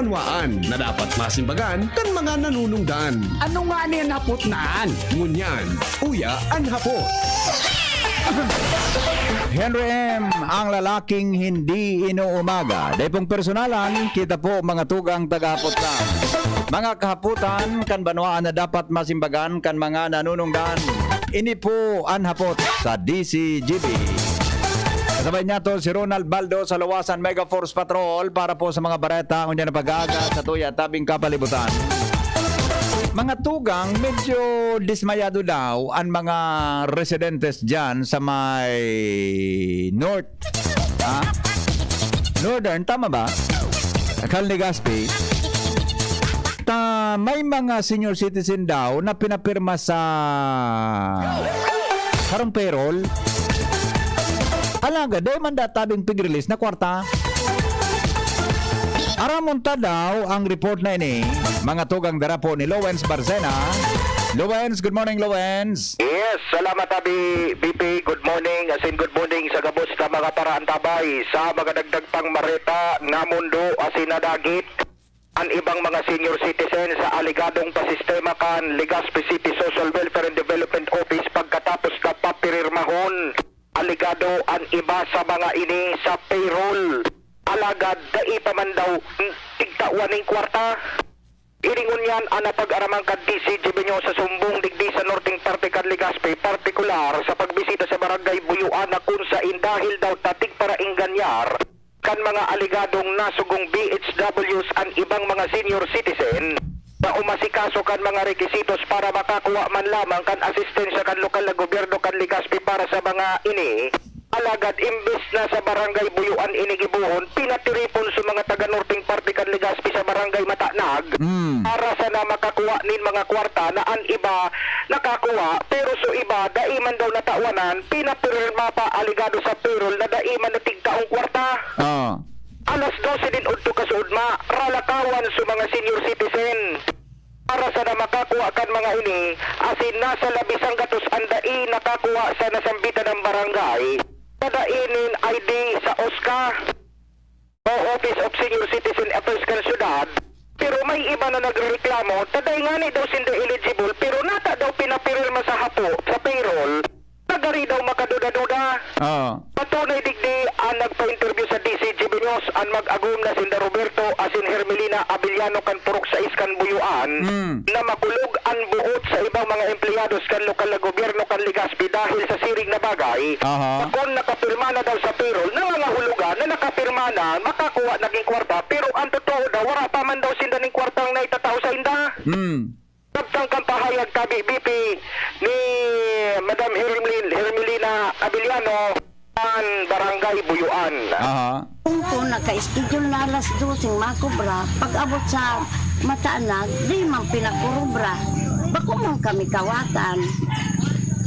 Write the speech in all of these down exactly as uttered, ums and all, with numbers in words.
banwaan na dapat masimbagan kan mga nanunungdan. Ano nga ni an hapot na an? Ngunyan, uya an hapot. Henry M, ang lalaking hindi inuumaga. Dai pong personalan, kita po mga tugang tagahapot lang. Mga kahapotan kan banwaan na dapat masimbagan kan mga nanunungdan. Ini po an hapot sa D C G B. Kasabay niya to si Ronald Baldo sa Lawasan Mega Force Patrol para po sa mga bareta ngunyan na pag-aaga sa tuya tabing kapalibutan. Mga tugang, medyo dismayado daw ang mga residentes dyan sa may North. Ha? Northern, tama ba? Kan Legazpi. Ta, may mga senior citizen daw na pinapirma sa karong payroll. Alagad, dai man da tabing pig-release na kwarta. Aramon ta daw ang report na ini, mga tugang dara po ni Lowens Barcena. Lowens, good morning, Lowens. Yes, salamat, Abi B P. Good morning, as in good morning sa gabos na mga paraantabay sa mga dagdag pang mareta na mundo asin na dagit. An ibang mga senior citizen sa aligadong pasistema kan Legazpi City Social Welfare and Development Office pagkatapos na papirirmahon aligado an iba sa mga ini sa payroll. Alagad dai pa man daw tigtawan ning kwarta. Ini ngunyan an napag-araman kan D C G B News sa sumbong digdi sa norteng parte kan Legazpi, partikular sa pagbisita sa Barangay Buyuan na kun sain dahil daw ta tigparaingganyar kan mga aligadong nasugong B H Ws an ibang mga senior citizen na umasikaso kan mga requisitos para makakuha man lamang kan asistensya kan lokal na gobyerno kan Legazpi para sa mga ini. Alagad imbes na sa Barangay Buyuan ini gibohon, pinatiripon sa mga taga-norteng parte kan Legazpi sa Barangay Matanag Mm. para sana makakuha nin mga kwarta na an iba nakakuha, pero sa iba, dai man daw natawanan, pinapirma pa aligado sa payroll na dai man natigtaong kwarta. Ah. Alas dose nin udto kasuodma, ralakawan sa mga senior citizen. Para sana makakuha kan mga ini, asin nasa labisang gatos an dai nakakuha sa nasambitan na barangay, sa dai nin I D sa OSCA o Office of Senior Citizen Affairs kan syudad, pero may iba na nagrereklamo ta dai ngani daw sinda eligible, pero nata daw pinapirma sa hapo sa payroll. Nagari daw makaduda-duda. Oo. Patunay digdi an nagpa-interview sa D C G B News, an mag-agom na sinda Roberto asin Hermelina Abellano kan Purok sais kan Buyuan, Mm. na makulog an buot sa ibang mga empleyados kan lokal na gobyerno kan Legazpi dahil sa siring na bagay. Aha. Kun nakapirma na daw sa payroll, nangangahulugan na nakapirma na, makakuha na nin kwarta, pero ang totoo daw, wala pa man daw sinda ning kwartang naitatao sa inda. Mm. Kabtang kan pahayag, tabi, B P, ni Madam Hermelin-, Hermelina Abellano, kan Barangay Buyuan. Aha. Kung po naka-schedule na alas dose ang makobra, pag-abot sa Matanag, di man pinakurobra. Bako man kami kawatan.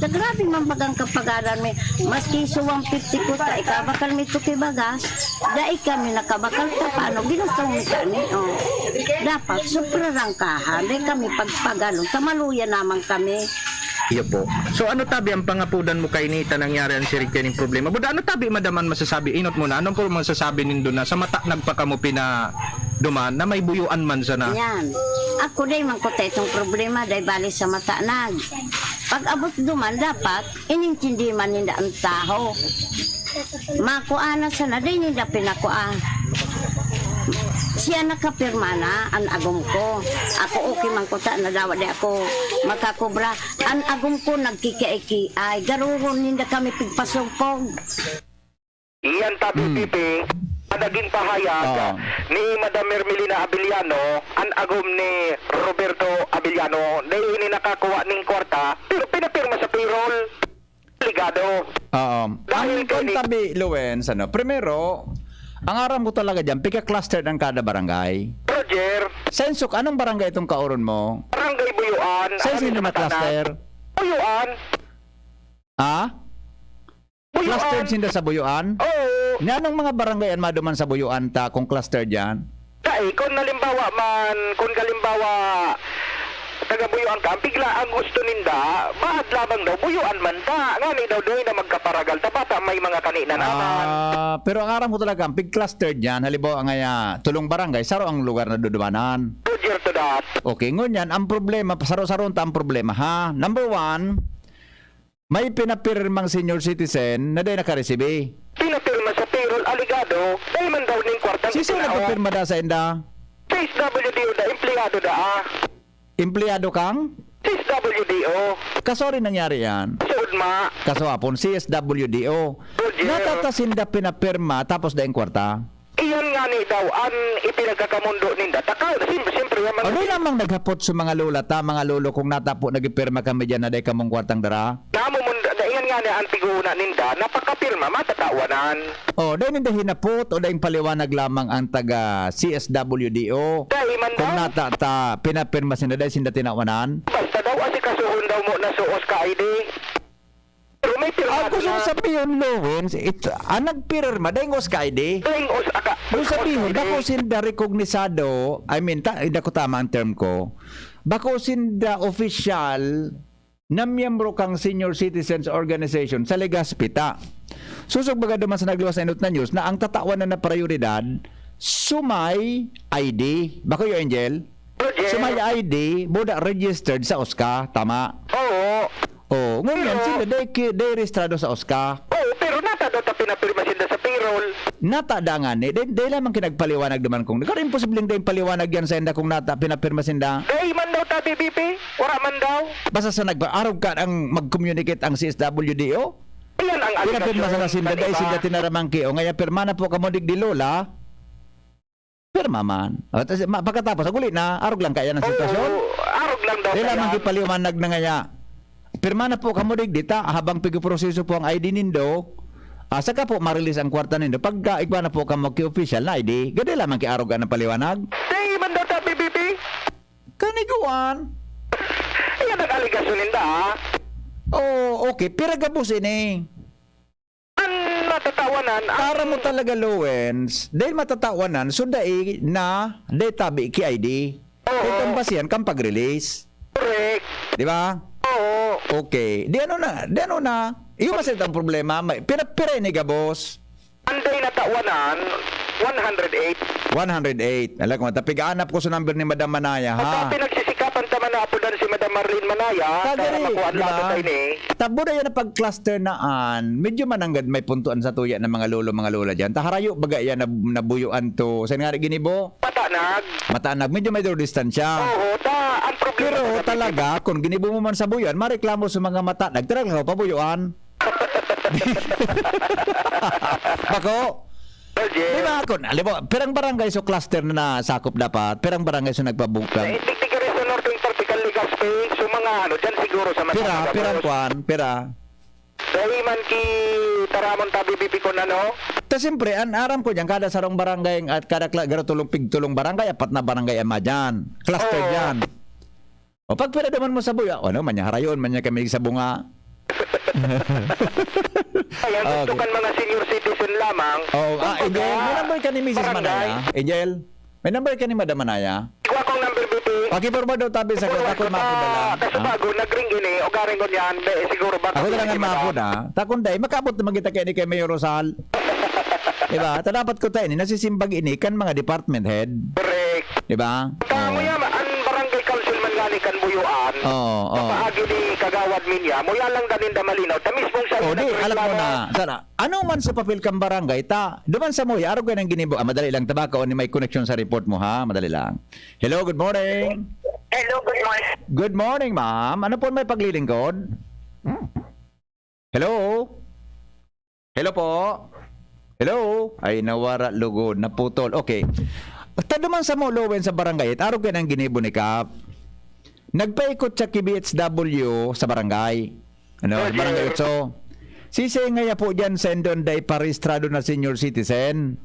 Sa grabe man bagang kapagaran mi, maski suwang fifty ko ta, ikabakal mi tuki bagas. Dai kami nakabakal ta, paano ginastong mi kani, oh. Dapat suprarangkahan, dai kami pagpagalon, ta maluya naman kami. Iyo po. So, ano tabi ang pangapudan mo kaini ta nangyari ang siring kaning problema? Buda, ano tabi, madam, ang masasabi? Inot mo na, anong po masasabi nindo na sa Matanag pa kamo pinaduman na may Buyuan man sana? Yan. Ako, dai man ko ta itong problema, dai bali sa Matanag. Pag-abot duman, dapat, inintindi man ninda ang taho. Makuha na sana, di ninda pinakua. Siya nakapirma na, an agom ko. Ako okay man ko ta, nadawa di ako makakobra. An agom ko nagkikiay-kiay. Garuron ninda kami pigpasugpog. Iyan tabi, Mm. Pipi, sa naging pahayag Oo. ni Madam Mermelina Abellano, an agom ni Roberto Abellano, di ini nakakuha ning kwarta, pero pinapirma sa payroll. Ligado. Oo. Dahil Ang kay ni- kontabi, Lowens, ano, primero, ang aram ko talaga dyan, pika-clustered ang kada barangay. Roger. Sensok, anong barangay itong kaoron mo? Barangay Buyuan. Saan Ano sino yung na-cluster? Buyuan. Ha? Buyuan. Clustered sinda sa Buyuan? Oo. Nya, anong mga barangay an maduman sa Buyuan ta kung clustered yan? Dai, kung halimbawa man, kung halimbawa, Nagabuyuan ka, ang bigla ang gusto ninda, bahad lamang daw, buyuan man ta. Ngani daw, dai na magkaparagal ta, bata may mga kani na naman. Ah, pero ang aram ko talaga, ang pig-cluster dyan, halimbawa ngaya, tulong barangay, saro ang lugar na dudumanan. Roger to that. Okay, ngunyan, ang problema, saro-saro ta ang problema, ha? Number one, may pinapirmang senior citizen na dai nakaresibi. Pinapirma sa payroll, alegado, dai man daw ning kwartang Sisay itinao. Nagpapirma da sa inda? Sa S W D O da, empleyado da, ah. Empleyado kang? S W D O. Kaso rin nangyari yan. Suod ma. Kaso hapon, C S W D O. Roger. Natatasinda pinapirma tapos daing kwarta. Iyan nga ni daw, an ipinagkakamundo ninda. Taka, sim-, siyempre, yaman Ano namang naghapot sa mga lola ta, mga lolo, kung natapo nagpirma kami dyan na dai kamong kwartang dara? Namumunda, na iyan nga ni ang tiguuna ninda, napakapirma, matatawanan. Oh, dai ninda hinapot o daing paliwanag lamang ang taga C S W D O. Dai man Kung daw. Nata ta, pinapirma sinda, dai sinda tinawanan. Basta daw, asikasuhon daw mo na suos ka I D. Pero may pirma Ang gusto ko na. Sabihin, Lowens, it, ang nagpirma, daing os ka I D. Daing os aka. Gusto sabihin, bako sinda rekognisado, I mean, ta, hindi ko tama ang term ko, bako sinda official na miyembro kang Senior Citizens Organization sa Legazpi ta. Susog baga duman sa nagluwas na inot na news na ang tatawan na na prioridad, sumay I D. Bako yung Angel? Roger. Sumay I D, buda registered sa OSCA. Tama? Oo. Oh, ngunyan Pero sila, day, ki- day registrado sa OSCA. Oo, pero nata daw ta pinapirma sinda sa payroll. Nata da nga ni, day, day lamang kinagpaliwanag naman kung, pero imposibleng day paliwanag yan sa inda kung nata pinapirma sinda. Day man daw ta B B P, wala man daw. Basta sa nagpa-, arog ka ang mag-communicate ang C S W D O? Iyan ang Pinapirma sa aligasyon sinda, ng day iba. Sinda tinaramangki. O ngaya, pirma na po kamo digdi, Lola. Pirma man. At, ma-, pagkatapos, aguli na, arog lang kaya ng sitwasyon? Oo, arog lang daw Dahil kaya. Lamang kipaliwanag na ngaya. Pirma na po kamo digdi ta, habang pigiproseso po ang I D nindo, ah, saka po ma-release ang kwarta nindo. Pagka igwa na po kamo ki official na I D, gadi lamang ki arog ang paliwanag. Di man daw ta B B P. Kaniguan. Iyan ang aligasyon ninda, ha? Oh, okay. Pira gabos ini? Ang matatawanan, ang Para mo talaga, Lowens, dahil matatawanan, so dai na, dai tabi ki I D. Oo. Dai kang basihan kang pag-release. Correct. Di ba? Oo. Okay. Di ano na, di ano na. Iyo masayod ang problema. May, pira, pira ini gabos? Ang dai natawanan, one hundred eight. One hundred eight. Alam ko, tapig-anap ko sa number ni Madam Manaya, ha? Pagka pinagsisikapan ta man na apodan si Madam Marlene Manaya, Kagari, para makuha ang di ba? Lato tayo ni. Tabo na yan ang pag-cluster na an. Medyo mananggad may puntuan sa tuya ng mga lolo, mga lola dyan. Taharayo, baga yan, nab-, nabuyuan to. Saan nga ginibo? Matanag. Matanag. Medyo may distansya. Oo, ta, ang problema Pero sa talaga, kung ginibo mo man sa buyan, mareklamo sa mga matanag, talaga ka pabuyuan. Bako? Roger. Di ba, kun, alam mo, pirang barangay so cluster na nasakop dapat? Pirang barangay so nagpabukang? Sa Indigdigari sa Northern Tropical Legazpi, so mga ano, dyan siguro sa Pira, Matanaga, pirang boss. Kwan, pira? Dali man ki Taramon tabi bibikon, ano? Ta siyempre, an aram ko dyan, kada sarong barangay at kada kla-, garo tulong pigtulong barangay, apat na barangay ama dyan. Cluster Oo. Dyan. O, pag pira naman mo sa buya, ano, manya harayon, manya kami sa bunga. Ay, ang gusto Okay. Kan mga senior citizen lamang. Oo, ah, Kumbaga, hindi, may number ka ni Missus barangay. Manaya? Angel, may number ka ni Madam Manaya? Ikaw akong number, B P. Pakiporma daw tabi sa Ikaw, kota ko, baka mapunta lang. Kaso Ah? Bago, nag-ring ini, o garing ko niyan, eh, siguro baka Ako na lang hindi ang mapunta. Mapunta. Takon day, makaabot naman kita kay ni kay Mayor Rosal. Diba? Ta dapat ko tayo ni, nasisimbag ini kan mga department head. Correct. Diba? Tama Oo. Yan, ang barangay council man nga ni kan Buyuan, Oo, oo. Sa paagi ni Kagawad Minya, mo yan lang danin da malinaw, ta mismong sa Oh, di, alam mo nagreklamo. Na. Sana, ano man sa papel kang barangay, ta, duman sa mo, arog ka ng ginibo, ah, madali lang, tabaka o ni may connection sa report mo, ha? Madali lang. Hello, good morning. Hello, good morning. Good morning, ma'am. Ano po may paglilingkod? Hello? Hello po? Hello? Ay, nawara, lugod, naputol. Okay. Taduman sa mo, Lowen, sa barangay, arog ka ng ginibo ni Kap. Nagpaikot siya ki B H W sa barangay. Ano, Oh, barangay dear. Otso. Sisay ngaya po dyan, sendon, dai parehistrado na senior citizen.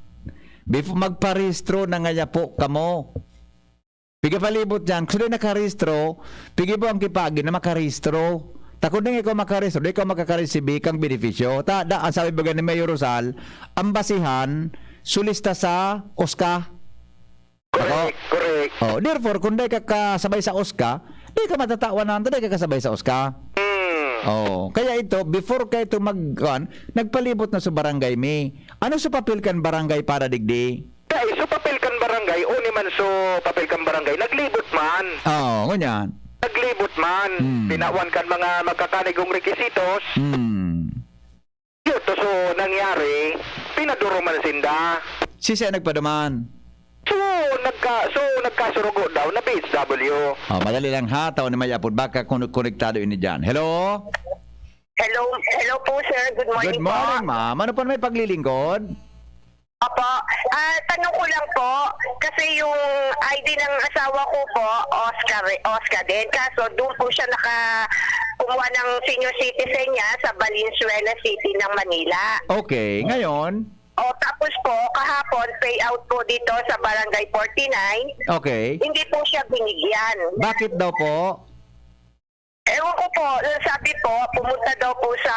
Before magparehistro na ngaya po kamo. Pigapalibot dyan, kung sino nakarehistro, pigi po ang kipagi na makarehistro. Takod na ikaw makarehistro, di ikaw makakaresibi kang benepisyo. Ta, da, ang sabi baga ni Mayor Rosal, ang basihan, sulista sa OSCA. Correct, Ako? Correct. Oh, therefore, kung dai ka kasabay sa OSCA, dai ka matatawan na, dai ka kasabay sa OSCA. Hmm. Oh, kaya ito, before ka ito mag, kuwan, nagpalibot na sa barangay mi. Ano sa papel kan barangay para digdi? Kaya so papel kan barangay, o ni man so papel kan barangay, naglibot man. Oo, ngunyan. Naglibot man. Hmm. Tinawan kan mga magkakanigong requisitos. Hmm. Yun, to, so nangyari, pinaduruman sinda. Si siya nagpaduman. So, nagka, so nagkasurugo daw na B H W. Oh, madali lang ha, tao ni may apod baka kun- konektado ini diyan. Hello? Hello, hello po sir. Good morning, Good morning, po. Ma'am. Ano po may paglilingkod? Opo. Ah, tanong ko lang po, kasi yung I D ng asawa ko po, Oscar, Oscar din. Kaso doon po siya naka, kumuha ng senior citizen niya sa Valenzuela City ng Manila. Okay, ngayon. O tapos po, kahapon, payout po dito sa Barangay forty-nine, Okay. Hindi po siya binigyan. Bakit daw po? Ewan ko po, sabi po, pumunta daw po sa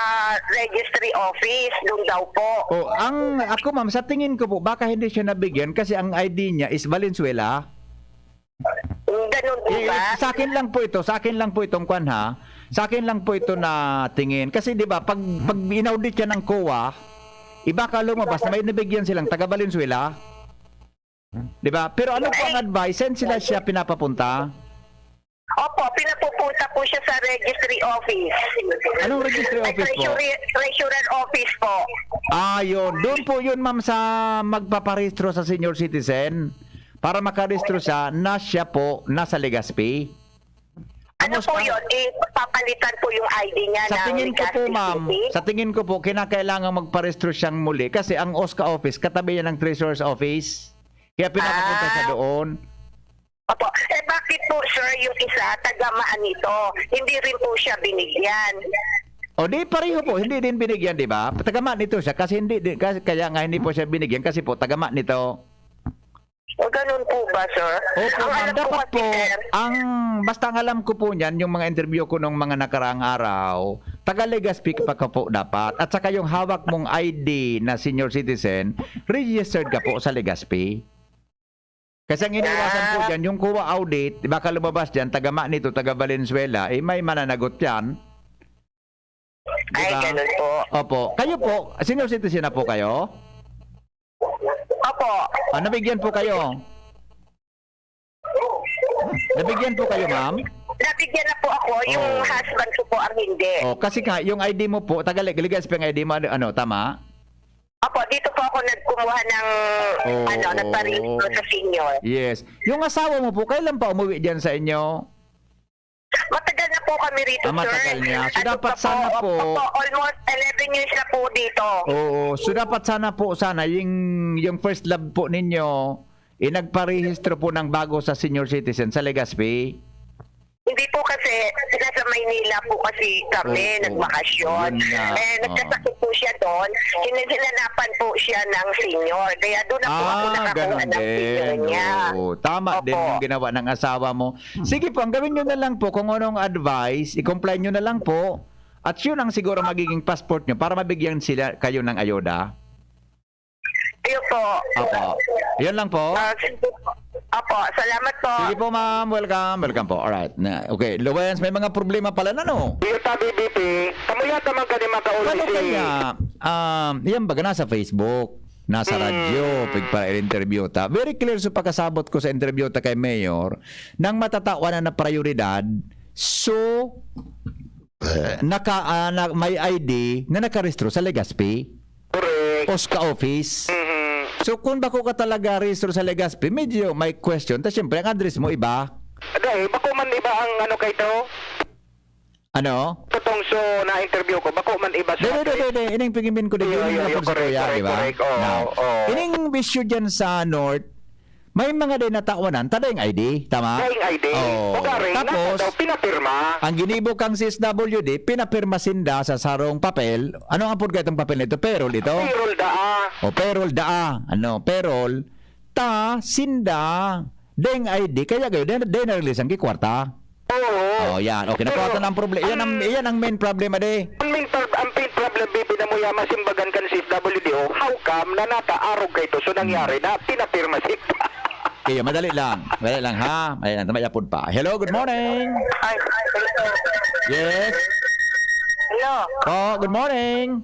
registry office, doon daw po. Oh, ang ako, ma'am, sa tingin ko po, baka hindi siya nabigyan kasi ang I D niya is Valenzuela. Ganun po Eh, ba? sa akin lang po ito, sa akin lang po itong kwan ha. Sa akin lang po ito na tingin. Kasi 'di ba, pag pag inaudit yan ng COA, iba ka lumabas na may nabigyan silang taga Valenzuela. 'Di ba? Pero ano po ang advice? Saan sila siya pinapapunta? Opo, pinapupunta po siya sa registry office. Anong registry Ay, office po? treasury, treasurer office po. Ah, yun. Doon po yun, ma'am, sa magpaparehistro sa senior citizen. Para makarehistro siya na siya po nasa Legazpi. Ano po yun? Ipapalitan po yung I D niya Sa ng tingin ko po, Legazpi ma'am, City? Sa tingin ko po, kinakailangan magparehistro siyang muli kasi ang OSCA office, katabi yan ng treasurer's office. Kaya pinapapunta siya Ah. doon. Opo. Eh bakit po, sir, yung isa, taga Maanito? Hindi rin po siya binigyan. O di pareho po, hindi din binigyan, 'di ba? Taga Maanito siya kasi hindi din, kasi, kaya nga hindi po siya binigyan kasi po taga Maanito. O ganun po ba, sir? Opo, Ang ma'am, alam ko dapat kasi, po, sir, ang basta ang alam ko po niyan, yung mga interview ko nung mga nakaraang araw, taga Legazpi pa ka po dapat. At saka yung hawak mong I D na senior citizen, registered ka po sa Legazpi. Kasi ang iniiwasan po Ah. dyan, yung COA audit, baka lumabas dyan, taga Maanito, taga Valenzuela, eh may mananagot yan. Di Ay, ba? Ganun po. Opo. Kayo po, senior citizen na po kayo? Opo. Ah, nabigyan po kayo? Nabigyan po kayo, ma'am? Nabigyan na po ako, yung Oh. husband ko po ang hindi. Oh, kasi nga, yung I D mo po, taga Leg- Legazpi ang I D mo, ano, ano, tama? Opo, dito po ako nagkumuha ng, Oo. ano, nagparehistro sa senior. Yes. Yung asawa mo po, kailan pa umuwi dyan sa inyo? Matagal na po kami rito, Ah, matagal sir. niya. So, Ano dapat pa sana po opo, almost eleven years na po dito. Oo. So, dapat sana po, sana, yung, yung first love po ninyo, eh, nagparehistro po ng bago sa senior citizen sa Legazpi. Hindi po kasi, nasa Maynila po kasi kami, Oo, nagbakasyon. yun nga. Eh, Oo. nagkasakit po siya doon. Hinan- Hinanapan po siya ng senior. Kaya doon na po ako Ah, nakakuha ganun ng senior din. niya. Oo, tama Opo. din yung ginawa ng asawa mo. Sige po, ang gawin nyo na lang po, kung anong advice, i-comply nyo na lang po. At yun ang siguro magiging passport nyo para mabigyan sila kayo ng ayuda. Yun po. Opo. Yun lang po. Ah, sige po. Opo, salamat po. Sige po, ma'am. Welcome. Welcome po. Alright. Na, okay. Lawens, may mga problema pala na, no? Iyo ta, B B P, kamo yata man kani makauli Ano si... kaya? Um, yan baga nasa Facebook, nasa Hmm. radyo, pigpa-interview ta. Very clear sa pagkasabot ko sa interview ta kay Mayor, nang matatawan na prioridad, so, eh, naka, ah, na, may I D na nakarehistro sa Legazpi, Correct. OSCA office. Mhm. So, kung bako ka talaga rehistro sa Legazpi, medyo may question. Tapos, siyempre, ang address mo iba. Dai, bako man iba ang ano kay to? Ano? Katong so na-interview ko, bako man iba sa Dede, dede, dede. Ining pingimin ko, dede. Iyo, Ining iyo, iyo, napos ko, correct, ya, correct, di ba? correct. Oo, Now, oo. Ining issue dyan sa North, may mga day natawanan, tadaing I D, tama? Daing I D. Oo. O gari, Tapos, nasa daw, pinapirma. Ang ginibo kang C S W D, pinapirma sinda sa sarong papel. Ano ang apod ka itong papel nito? Payroll ito? Payroll daa. O payroll daa. Ano? Payroll. Ta, sinda, deng I D. Kaya kayo, deng, deng na-release ang kikwarta. Oo. Oh, yan. Okay, nakuha Pero, na ang problema. Yan ang, ang- yan ang main problema, de. Ang main, prob- ang main problem, bibi na mo yama simbagan kan C S W D O, how come na nakaarog kay to? So, nangyari na, pinapirma siya. Iyo, madali lang. Madali lang, ha? Madali lang. May apod pa. Hello, good morning. Ay, ay, hello. Yes. Hello. Po, good morning.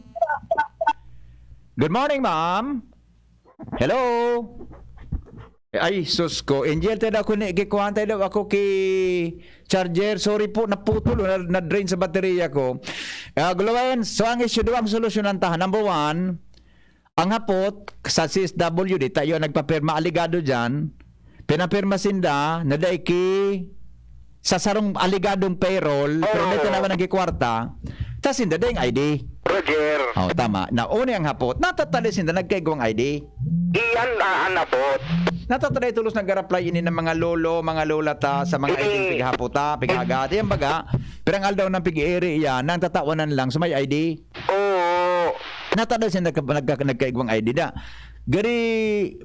Good morning, ma'am. Hello. Ay, sus ko. Angel, tayo daw ako ni, kikuhan tayo daw ako ki charger. Sorry po, naputol o na, na-drain sa baterya ko. Ah, Gulawen, so ang issue, duwang solusyon ang tahan. Number one, ang hapot sa C S W D, tayo nagpapirma, aligado dyan. Pinapirma sinda, na dai ki sa sarong aligadong payroll, pero Oo. dito naman nagkikwarta, tas sinda dai I D. Roger, Oh, tama. Nauni ang hapot, natatali sinda nagkaigwang I D. iyan ah, ang hapot. Natatali tulos nag-reply ini ng mga lolo, mga lola ta, sa mga Eh. I D pighapota, pighagati, ang baga, pirang aldaw ng pig-iri yan, nang tatawanan lang sa may I D. Oo. Natatali sinda nagka, nagka, nagkaigwang I D da. Gari,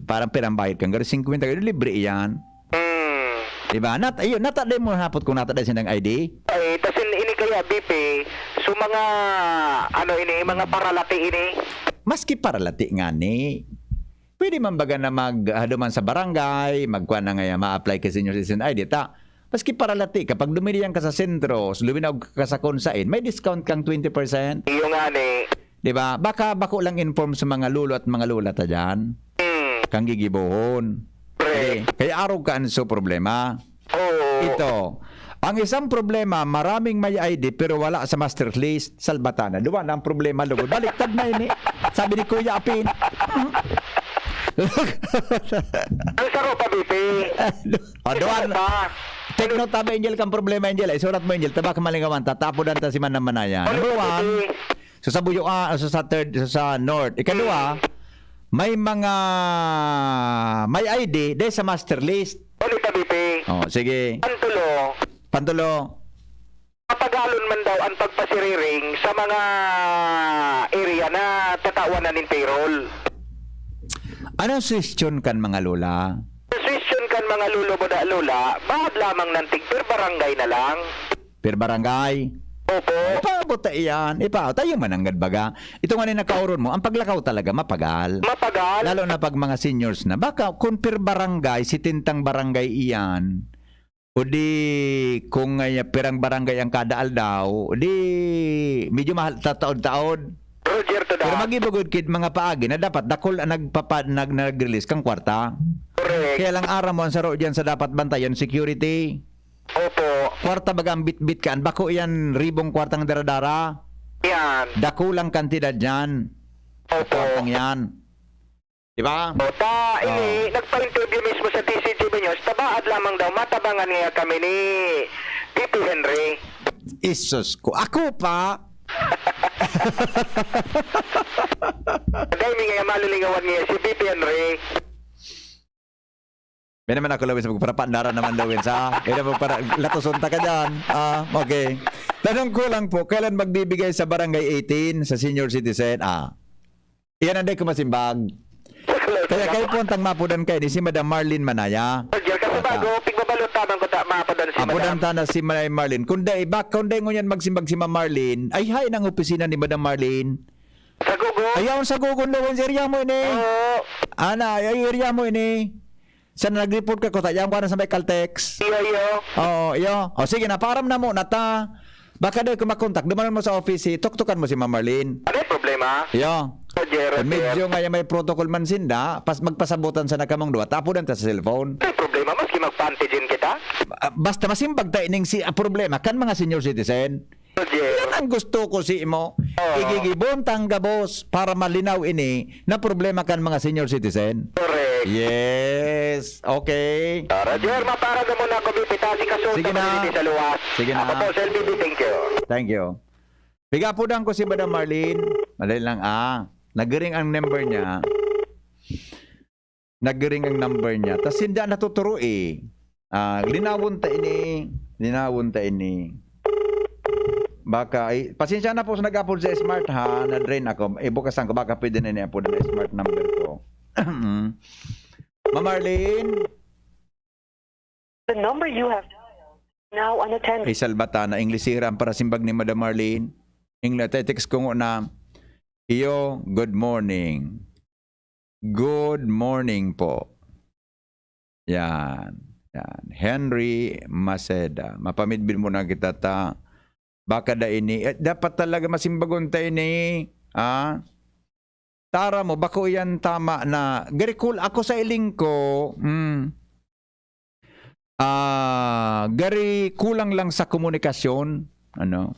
parang pirang bayad kang gari, singkwenta, gari, libre iyan. Hmm. Diba? Nat, ayun, natatali mo hapot kung natatali sindang I D. Ay, tas in- ini kaya B P, so mga, ano ini, mga paralati ini. Maski paralati nga ni, pwede man baga na mag, ah, duman sa barangay, magkuha na nga ma-apply ka senior citizen I D, ta. Maski paralati, kapag dumilihan ka sa sentro, luminaw ka sa kunsain, may discount kang twenty percent. Iyo nga ni. Diba? Baka bako lang inform sa mga lolo at mga lola ta dyan. Hmm. Kang gigibohon. Pre. Kaya arog ka an so problema. Oo. Ito, ang isang problema, maraming may I D pero wala sa master list. Salbatana. Duwa na ang problema, lugod. Baliktad na ini. Sabi ni Kuya Apin. Ang saro pa, B P. O, duwa na. Pa. Take note, tabi, Angel, kang problema, Angel. Ay, surat mo, Angel. Tabak malingawan. Tatapodan ta si Manang Manaya. Number one, so sa Buyo, ah, so sa third, so sa north. Ikaduha, may mga, may I D, dahil sa master list. Ano pa, B P? Oh, sige. Ang tulo, Pantulo. papagalon man daw ang pagpasiriring sa mga area na tatawanan nin payroll. Anong suwestyon kan mga lola? Suwestyon kan mga lolo mo da lola, bahad lamang ng tig per barangay na lang. Per barangay? Opo. Ipaabot ta iyan. Ipa, tayo mananggad baga. Ito nga ni nakauron mo, ang paglakaw talaga mapagal. Mapagal. Lalo na pag mga seniors na. Baka kung per barangay, sitintang barangay iyan, o di kung uh, perang barangay ang kada aldaw, o di medyo mahal, tataod-taod. Roger to Pero da. Mag-ibagod kid mga paagi na dapat dakol ang nagpapa, nag, nag-release kang kwarta. Correct. Kaya lang aram mo ang saro diyan sa dapat bantayan, security. Opo. Kwarta baga ang bitbit ka, ang bako iyan ribong kwartang daradara. Yan. Dakulang kantidad yan. Opo. Kwartang yan. Di ba? O, ta, ini, Oh. nagpa-interview mismo sa D C G B News, tabaad lamang daw, matabangan niya kami ni P P Henry. Isus ko. Ako pa? Dahil mi nga malulingawan niya si P P Henry. May naman ako, Lawin, sa magparapandaran naman, Lawin, sa may naman para latuson ta ka dyan. Ah, okay. Tanong ko lang po, kailan magbibigay sa Barangay eighteen sa senior citizen? Ah, iyan ang di ko masimbag. Kaya kayo po ang tangmapudan kayo ni si Madam Marlene Manaya. Roger, kasi bago, pigbabalot tabang ko ta, mapadan si Apo Madam. Dantana si Manay Marlene. Kung dai ba, kung dai ngunyan magsimbag si Ma'am Marlene, ay hay nang opisina ni Madam Marlene. Sa Gugo? Ayaw sa gugon daw, sa area mo ini. Oo. Ana, ay area mo ini. Sa nag-report ka ko, tayo ko na sa may Caltex. Iyo, iyo. Oo, iyo. O sige na, param na mo na ta. Baka daw ko makontak, dumanan mo sa office, si tuktukan mo si Ma'am Marlene. Ano yung problema? Iyo. Roger, Kung Roger. medyo nga may protocol man sinda, pas magpasabutan sa nakamong duwa, tapudan ta sa cellphone. Ano yung problema? Maski magpa-antigen kita? Ah, basta masimbag ta ining si ah, problema kan mga senior citizen. Roger. Yan ang gusto ko si imo. Oo. Igigibon tang gabos para malinaw ini na problema kan mga senior citizen. Correct. Yes. Okay. Ah, Roger, mapara na muna ako, B P, ta, si Kasunta Sige na. Sa luwas. Sige na. Ako po, Sir B B, thank you. Thank you. Pigapudan ko si Madam Marlene. Madali lang, ah. Nagring ang number niya. Nagring ang number niya. Tas hindi natuturo eh. Ah, linawon ta ini. Linawon ta ini. Baka, ay, pasensya na po sa nag-upload sa smart ha. Na-drain ako. Ibukasan ko. Baka pwede na ini-upload na smart number ko. Ma'am Marlene? The number you have dialed is now unattended. Ay, salbata na. Inglesera ang parasimbag ni Madam Marlene. Ingla, text ko nga na, iyo, good morning. Good morning po. Yan. Yan. Henry Maceda. Mapamidbid mo na kita ta. Baka da ini. Eh, dapat talaga masimbagon ta ini. Ah? Tara mo, bako yan tama na. Gari cool ako sa iling ko. Mm. Ah, gari kulang lang sa komunikasyon. Ano?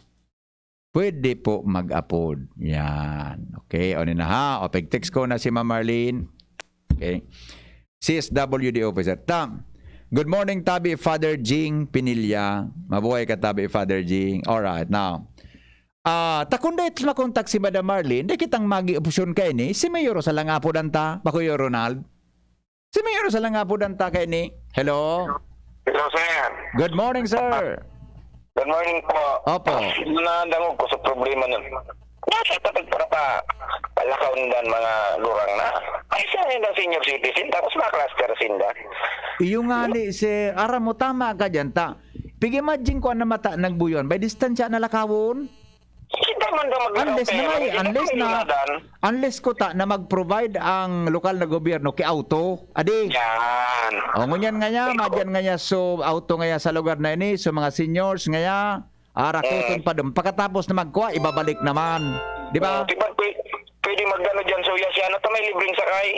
Pwede po mag-apod. Yan. Okay, o na ha. O, pag-text ko na si Ma'am Marlene. Okay. C S W D officer. Tam. Good morning, Tabi Father Jing Pinilla. Mabuhay ka, Tabi Father Jing. Alright, now. Ah, ta kung dahil makontak si Madam Marlene, di kitang magi opsyon kaini. Si Mayor sa lang apodan ta, Bakuyo Ronald. Si Mayor sa lang apodan ta kaini. Hello? Hello, sir. Good morning, sir. Good morning po. Opo. Nadangog ko sa problema nun. Nasa tapit para pa palakaw nindan mga lurang na. Ay, siya yung senior citizen, tapos ma-cluster sinda. Iyo nga ni, sir. Aram mo, tama ka dyan, ta. Pig-imagine ko ang namata nagbuyon. By distansya na lakawon? Kita man daw maglakaw Unless na pera, nga, hindi unless kami na, lunadan. Unless ko ta na mag-provide ang lokal na gobyerno ki auto. Adi. Yan. O, ngunyan nga niya, Ito. madyan nga niya, so, auto nga niya sa lugar na ini, so, mga seniors nga niya, arakuton Mm. pa dun. Pagkatapos na magkuha, ibabalik naman. Di ba? Mm, di ba, pwe-, pwede magano dyan, so, yes, yan, ito may libreng sakay.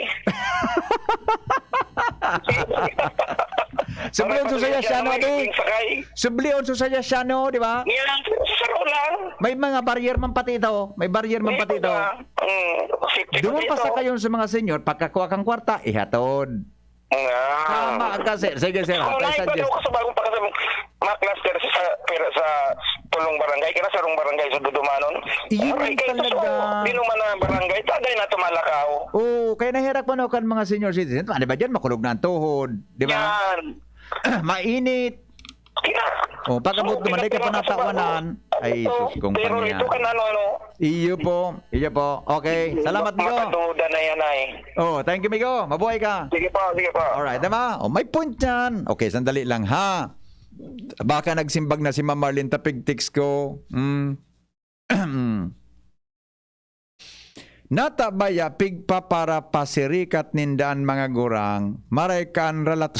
Sublion Para sa saya siya, no, pagkano di? Yung sakay. Sublion sa saya siya, no, di ba? Yan, sa saro lang. May mga barrier man pati ito. May barrier man May pati ito. iba. Mm, safety Doon pa pa dito. sa kayon sa mga senior, pagkakuha kang kwarta, ihatod. Nga. Tama ka, sir. Sige, sir. Ako Tayo na sa iba Diyos. daw kasi bagong pagkasabing mga cluster sa, pero sa tulong barangay, kaya sa rong barangay sa Dudumanon. Iyon Aray, ang kayo, talaga. so, di naman na barangay, tagay na tumalakaw. Oo, kaya nahirak pa, no, kan mga senior citizen. Ano ba dyan? Makulog na ang tuhod, di ba? Yan. Mainit. Kina- Oh, pag-abot So, naman, di ka pinatira ko sa panatawanan. bago. Ay, Ito, sus, kung pero panya. ito kan ano, ano. Iyo po, iyo po. Okay, salamat, Ma-, Migo. Makaduda na yan ay. Oh, thank you, Migo. Mabuhay ka. Sige po, sige po. Alright, tama. Oh, may point yan. Okay, sandali lang, ha. Baka nagsimbag na si Ma'am Marlene, tapig text ko. Mm. Nata baya pigpaparapasirikat ninda an mga gurang, maray kan ralat.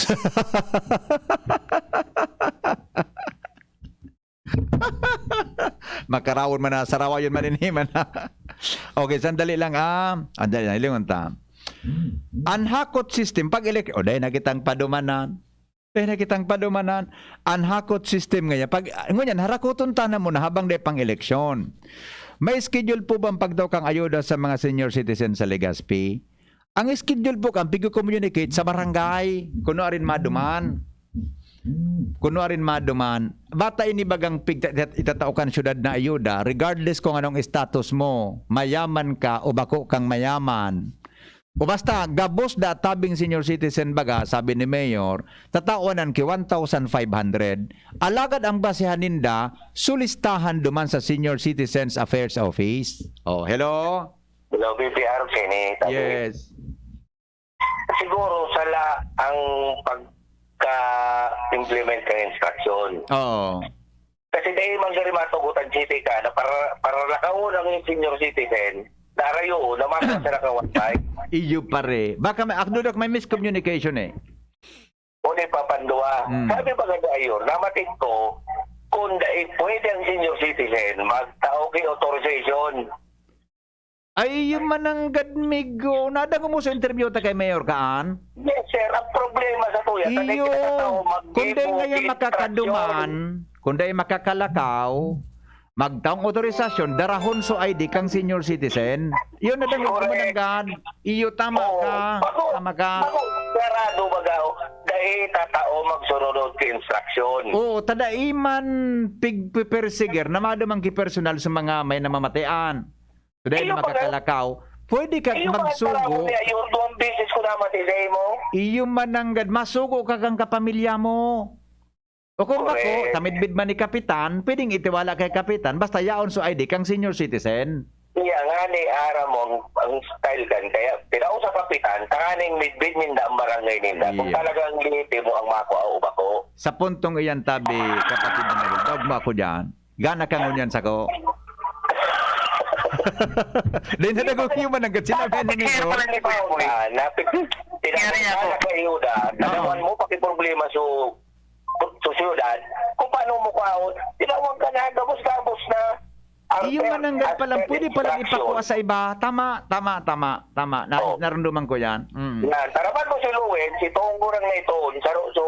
Makarawon man na, sarawayon man ini man na. Okay, sandali lang, ah. Sandali lang, hilingon ta. An hakot system, pag elek-, o, dahil na kitang padumanan. Dai na kitang padumanan. An hakot system ngaya, pag, ngunyan, harakoton ta na muna habang dai pang eleksyon. May schedule po bang pagdaw kang ayuda sa mga senior citizen sa Legazpi? Ang schedule po kan pigko-communicate sa barangay, kuno arin maduman. Kuno arin maduman. Bata ini bagang pigta-, itatao kan syudad na ayuda, regardless kung anong status mo, mayaman ka o bako kang mayaman. O basta, gabos da tabing senior citizen baga, sabi ni Mayor, tatawan ki one thousand five hundred. Alagad ang basehan ninda, sulistahan duman sa Senior Citizens Affairs Office. Oh, hello? Hello, B P R, Senate. Yes. Siguro, sala ang pagka-implement ng instruction. Oo. Kasi dai man gari matugot an City ka na para, para lakawon ang senior citizen, darayo na mata sa nakawan pa. Iyo, pare. Baka may, akdo dak may miscommunication eh. O di papanduwa. Mm. Sabi ba nga ayon, namatik ko, kung dai pwede ang senior citizen, magtao ki authorization. Ay, iyo man nanggad, Migo. Nadangog mo sa interview ta kay Mayor Kaan? Yes, sir. Ang problema sa tuya, sa Iyo, nagkakataon, mag-, kung dai mo ngaya instruction. Makakaduman, kung dai makakalakaw, magtaong otorisasyon, darahon so I D kang senior citizen. Iyo nadangog mo Correct. Nanggad. Iyo, tama Oo. ka. Bago, Tama ka. bago, sarado baga, dai tatao magsunod ki instruction. Oo, ta dai man pigpipersiger na madumang ki personal sa mga may namamatian. Today Iyo, na makakalakaw. Pwede ka iyo, magsugo. Pag niya, yung duwang beses ko naman sa imo. Iyo man nanggad, masugo ka kang kapamilya mo. O kung bako, Correct. Tamidbid man ni Kapitan, pwedeng itiwala kay Kapitan, basta yaon so I D kang senior citizen. Iya nga ni, aram mo, ang, ang style kan, kaya, tinaw sa Kapitan, tanganing midbid ninda ang barangay ninda. Kung Iya. talagang lihitimo ang mako, o bako. Sa puntong iyan, tabi, kapatid na Miguel, dogma ako dyan. Gana ka ngunyan sako. Dahil na nagugyo man ang gatsinabi ni Miguel. Ah, napit-, Nangyari ako. Sa iyuda, Oo. Tanawan mo, pakiproblema so, so siyudad, kung paano mo kwaon, tinawan ka na, gabos-gabos na. Ang Iyo per-, mananggad ang palang, per pwede palang instruction. Ipakwa sa iba. Tama, tama, tama, tama. Na, Oh. Narunduman ko yan. Mm. Yan, taraman mo si Luen, si Tonggo nang na ito, sa ro-, so,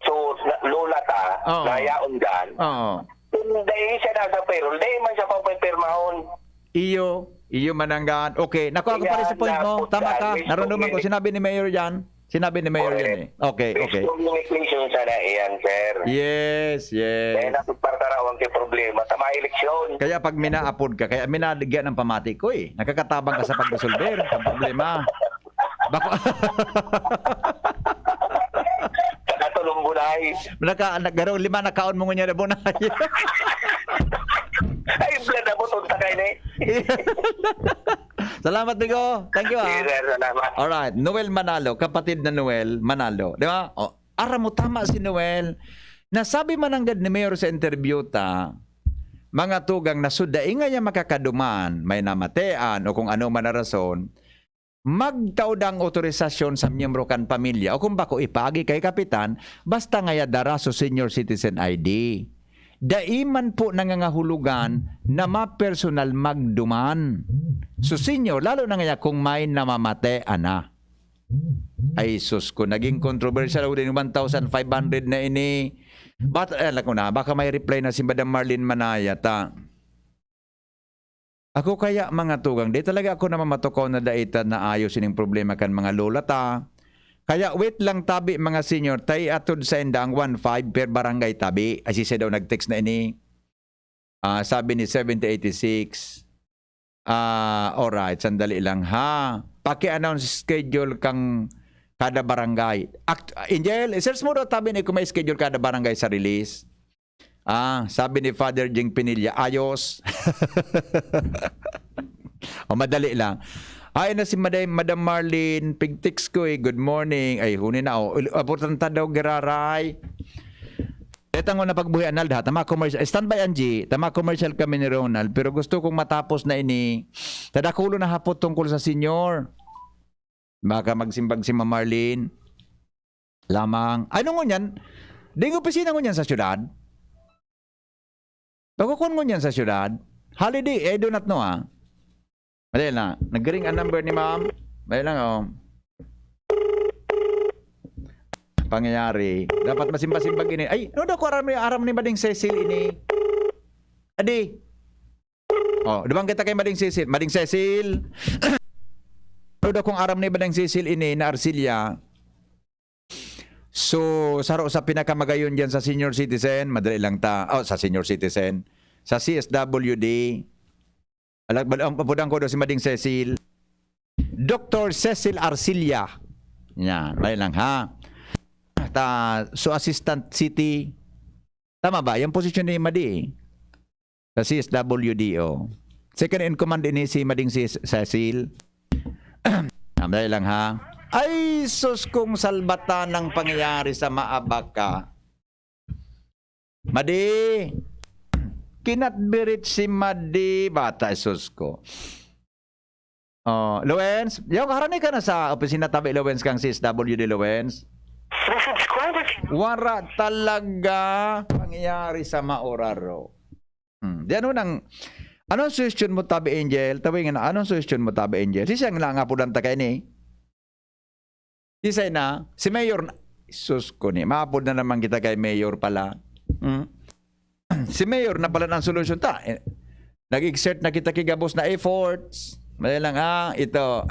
so, na, lola ta, Oo. Na yaon dyan. Oo. Kung dahil siya nasa payroll, dahil man siya papipirmahon. Iyo, iyo mananggad. Okay, nakuha ko pa rin sa point mo. Tama ka, narunduman ko. Sinabi ni Mayor yan. Sinabi ni Mayor yan eh. Okay, okay. Miscommunication sana iyan, sir. Yes, yes. Kaya napagpartarawan kay problema sa mga eleksyon. Kaya pag minaapod ka, kaya minadagyan ng pamati ko eh. Nakakatabang ka sa pagresolver ng problema. Bako- Nakatulong bulay. Naka-, naggarong lima, nakaon mo ngunyan na bunay. Ay, blood ako, tunta kayo na eh. Salamat, Bigo. Thank you, ah. Sige, sir. Salamat. Alright. Noel Manalo, kapatid na Noel Manalo. Di ba? O, aram mo, tama si Noel. Nasabi mananggad ni Mayor sa interview ta, mga tugang na so dai ngaya makakaduman, may namatean o kung ano man na rason, magtaod ang otorisasyon sa miyembro kan pamilya o kung bako ipaagi kay kapitan, basta ngaya dara so senior citizen I D. Dai man po nangangahulugan na mapersonal magduman. So senior, lalo na ngaya kung may namamatean na. Ay sus ko, naging controversial ako din one thousand five hundred na ini. But, eh, alam ko na, baka may reply na si Madam Marlene Manaya ta. Ako kaya, mga tugang, di talaga ako namamatukaw na dai ta naayos ining problema kan mga lola ta. Kaya wait lang tabi, mga senior, ta iatod sainda ang one five per barangay tabi. Ay, siya daw nag-text na ini. Ah, sabi ni seventy eighty-six, ah, alright, sandali lang ha. Paki-announce schedule kang kada barangay. Act-, Angel, search mo daw tabi ni kung may schedule kada barangay sa release. Ah, sabi ni Father Jing Pinilla, ayos. O, madali lang. Ay na si Maday-, Madam Marlene, pig-text ko eh, good morning. Ay, huni na, oh. Ul-, abutan ta daw, giraray. Etang na pagbuhi, Anal, ha? Tama, commercial. Standby, Angie. Tama, commercial kami ni Ronald. Pero gusto kong matapos na ini. Tadakulo na hapot tungkol sa senior. Baka magsimbag si Ma'am Marlene. Lamang. Ay, nung ngunyan, ding opisina ngunyan sa syudad? Pagkukon ngunyan sa syudad? Holiday, I do not know, ah. Madali na. Nag-ring ang number ni ma'am. Madali lang, oh. Pangyayari. Dapat masimba-simbag ini. Ay, ano daw ko aram ni, aram ni Mading Cecil ini? Adi. Oh, dumang kita kay Mading Cecil. Mading Cecil. Ano daw kung aram ni Mading Cecil ini na Arcilia? So, saro sa pinakamagayon diyan sa senior citizen, madali lang ta. Oh, sa senior citizen. Sa C S W D. Alag-, bal-, ang papudan ko daw si Mading Cecil. Doktor Cecil Arcilia. Yan, madali lang ha. Ta, so assistant city. Tama ba? Yung posisyon ni Madi eh. Sa C S W D, oh. Second in command ini si Mading si Cecil. Ah, madali lang ha. Ay, sus, kung salbatan ng pangyayari sa Maabaca. Madi, kinatbirit si Madi. Bata, sus ko. Oh, Lowens, yaw, harani ka na sa opisina tabi, Lowens, kang C S W D, Lowens? Wara talaga pangyayari sa maoraro. Hmm. Di ano nang, anong suggestion mo, tabi, Angel? Tabi nga na, anong suggestion mo, tabi, Angel? Si siyang lang apudan ta kaini. Isay na, si Mayor na, sus ko ni, maapod na naman kita kay Mayor pala. Hmm? Si Mayor na pala ang solusyon ta. Eh, nag-exert na kita kay gabos na efforts. Madali lang, ah, ito.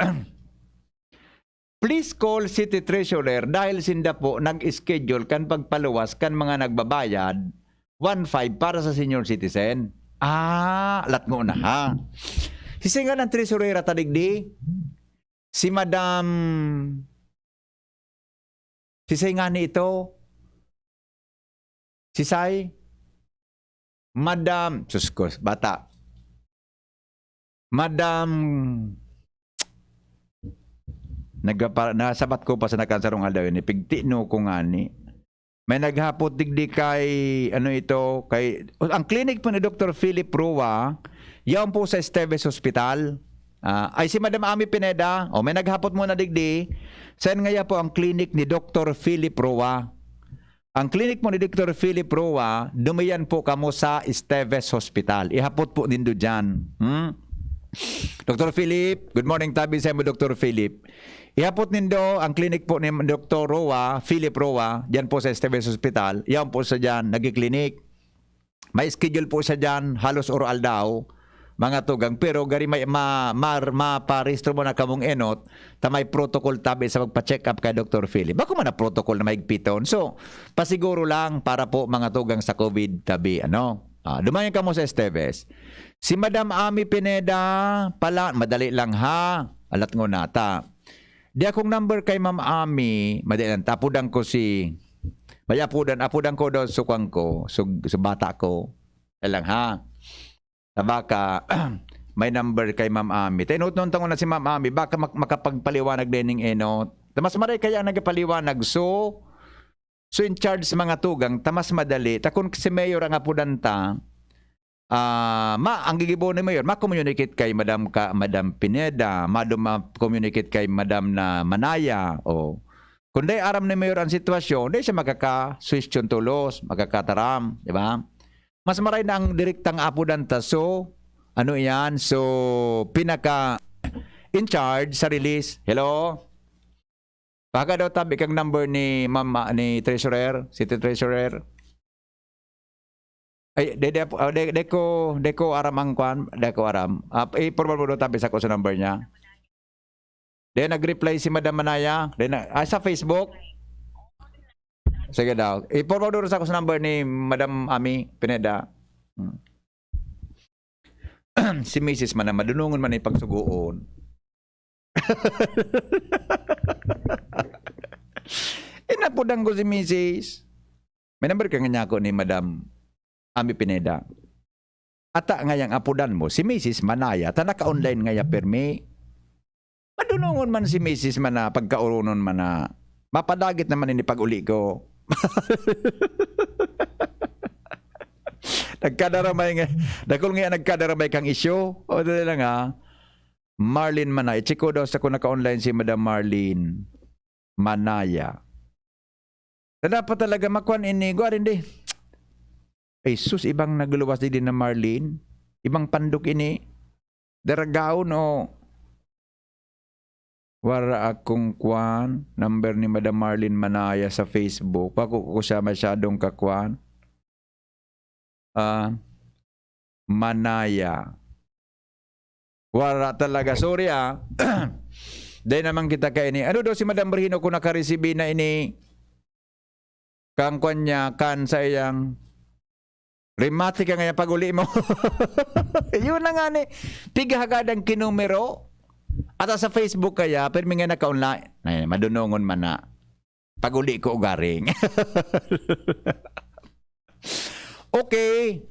Please call City Treasurer dahil sinda po nag-schedule kan pagpaluwas kan mga nagbabayad one five para sa senior citizen. Ah, latngo na ha. Sisingan ang treasurer at digdi. Si Madam, si Say ngani ito? Si Say? Madam, sus ko, bata. Madam, nagpa-, nasabat ko pa sa nakansarong aldaw ini, pigtino ko ngani. May naghapot digdi kay, ano ito, kay, ang clinic po ni Doktor Philip Rua, yaon po sa Esteves Hospital. Ah, ay, si Madam Ami Pineda, o, may naghapot muna digdi, saan ngaya po ang clinic ni Doktor Philip Roa? Ang clinic po ni Doktor Philip Roa, dumiyan po kamo sa Esteves Hospital. Ihapot po nindo dyan. Hmm? Doktor Philip, good morning, tabi sa mo, Doktor Philip. Ihapot nindo ang clinic po ni Doktor Roa, Philip Roa, dyan po sa Esteves Hospital. Yan po sa dyan, nagkiklinik. May schedule po siya dyan, halos oro-aldaw, mga tugang. Pero gari may, ma, ma, maparehistro mo na kamong enot, ta may protocol tabi sa magpa-check up kay Doktor Philip. Bako man na protocol na mahigpiton. So, pasiguro lang para po mga tugang sa COVID tabi, ano? Ah, dumayon kamo sa Esteves. Si Madam Ami Pineda pala, madali lang ha. Alat ngo nata. Di akong number kay Ma'am Ami, madali lang. Apodan ko si, may apodan, apodan ko daw sukwang ko, so, so bata ko. Alang ha. Tabaka, may number kay Ma'am Ami. Tayo, note, note ko na si Ma'am Ami, baka mak-, makapagpaliwanag din ning enot. Ta mas maray kaya ang nagpaliwanag. So, so in charge sa mga tugang, ta mas madali. Ta kun si Mayor ang apodan ta, ah, ma, ang gigibo ni Mayor, ma-communicate kay Madam ka, Madam Pineda, madum-, ma-communicate kay Madam na Manaya, o. Kun dai aram ni Mayor ang sitwasyon, dai siya makaka-suwestiyon tolos, makakataram, di ba? Mas maray na ang direktang apodan ta. So, ano iyan? So, pinaka in charge sa release. Hello? Baka daw tabi kang number ni Mama, ni Treasurer, City Treasurer. Ay, de, de, ah, de, de ko, de ko aram ang kwan, de ko aram. Ah, i-forward mo daw tabi sa ko sa number niya. De, nag-reply si Madam Manaya. De, na, ah, sa Facebook. Sige daw. I-forward mo sa ko sa number ni Madam Ami Pineda. Hmm. Si Misis man na madunongon man na ipagsugoon. Inapodan ko si Misis. May number ka nga niya ako ni Madam Ami Pineda. Ata ngayang apodan mo, si Misis Manaya, ta naka-online ngaya permi. Madunongon man si Misis man na pagkaoronon man na mapadagit naman ini pag-uli ko. Nagkadaramay nga, dakul nga nagkadaramay kang isyu. O, dali lang ha. Marlene Manaya. I-check ko daw sa kung naka-online si Madam Marlene Manaya. Na dapat talaga makuan ini. Gwarin di. Ay sus, ibang nagluwas di din na Marlene. Ibang pandok ini. Daragaon o. Wara akong kuan, number ni Madam Marlene Manaya sa Facebook. Bako ko siya masyadong kakuan. Ah, Manaya. Wala talaga. Sorry, ah. Dahil naman kita kaini. Ano daw si Madam Brino kung nakaresibi na ini? Kang kwan niya, kan sa iyang remate ka ngayon pag-uli mo. Yun na nga ni. Piga hagad ang kinumero. At sa Facebook kaya, pero may nga naka-online. Ay, madunongon man na. Pag-uli ko ugaring. Okay.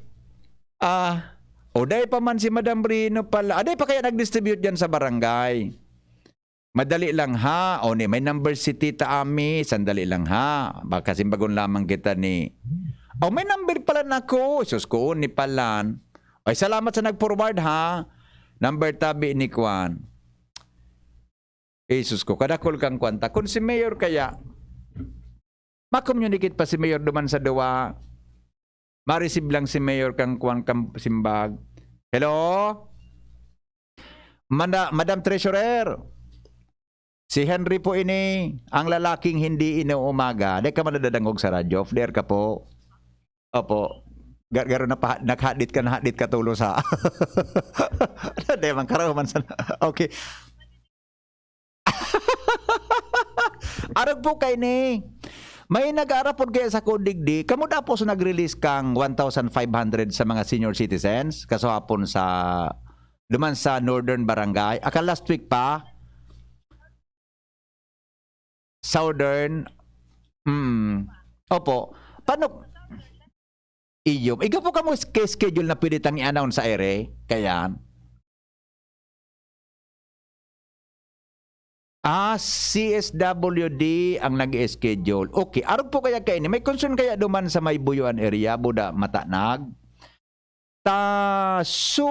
Ah, o dai pa man si Madam Rino pala. Ah, dai pa kaya nag-distribute dyan sa barangay? Madali lang ha. O ni, may number si Tita Ami. Sandali lang ha. Baka simbagon lamang kita ni... O, may number pala na ako. Sus ko, ni Palan. Ay, salamat sa nag-forward ha. Number tabi ni Kwan. Jesus ko, kadakol kang kwanta. Kung si Mayor kaya, ma-communicate pa si Mayor duman sa duwa. Ma-receive lang si Mayor kang kwan kang simbag. Hello? Manda-, Madam Treasurer, si Henry po ini, ang lalaking hindi inuumaga. Di ka man nadadangog sa radyo. Off the air ka po. Opo. Ga-, garo na pa, naghadit ka, nahadit ka tulos, ha? Di man, karaw man sana. Okay. Arog po kay ni. May nag-aarapod kaya sa digdi. Kamo daw po sa nag-release kang one thousand five hundred sa mga senior citizens. Kasuhapon sa, duman sa Northern Barangay. Aka last week pa. Southern. Mm. Opo. Paano? Iyo. Iga po kamo sch-, schedule na pwede tang i-announce sa ere? Kaya, ah, C S W D ang nag-schedule. Okay. Arog po kaya kaini. May concern kaya duman sa may Buyuan area, Buda, Matanag? Ta, so,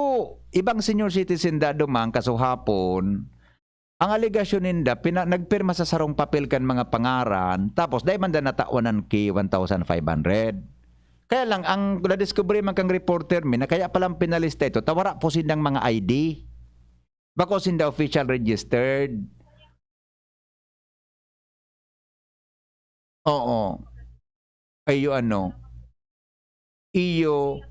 ibang senior citizen da duman, kasuhapon, ang alegasyon ninda, pina-, nagpirma sa sarong papel kan mga pangaran, tapos dai man da natawanan ki one thousand five hundred. Kaya lang, ang nadiskubre man kang reporter mi, na kaya palang pinalista ito, ta wara po sindang mga I D. Bako sinda official registered. Oo. Iyo ano. Iyo.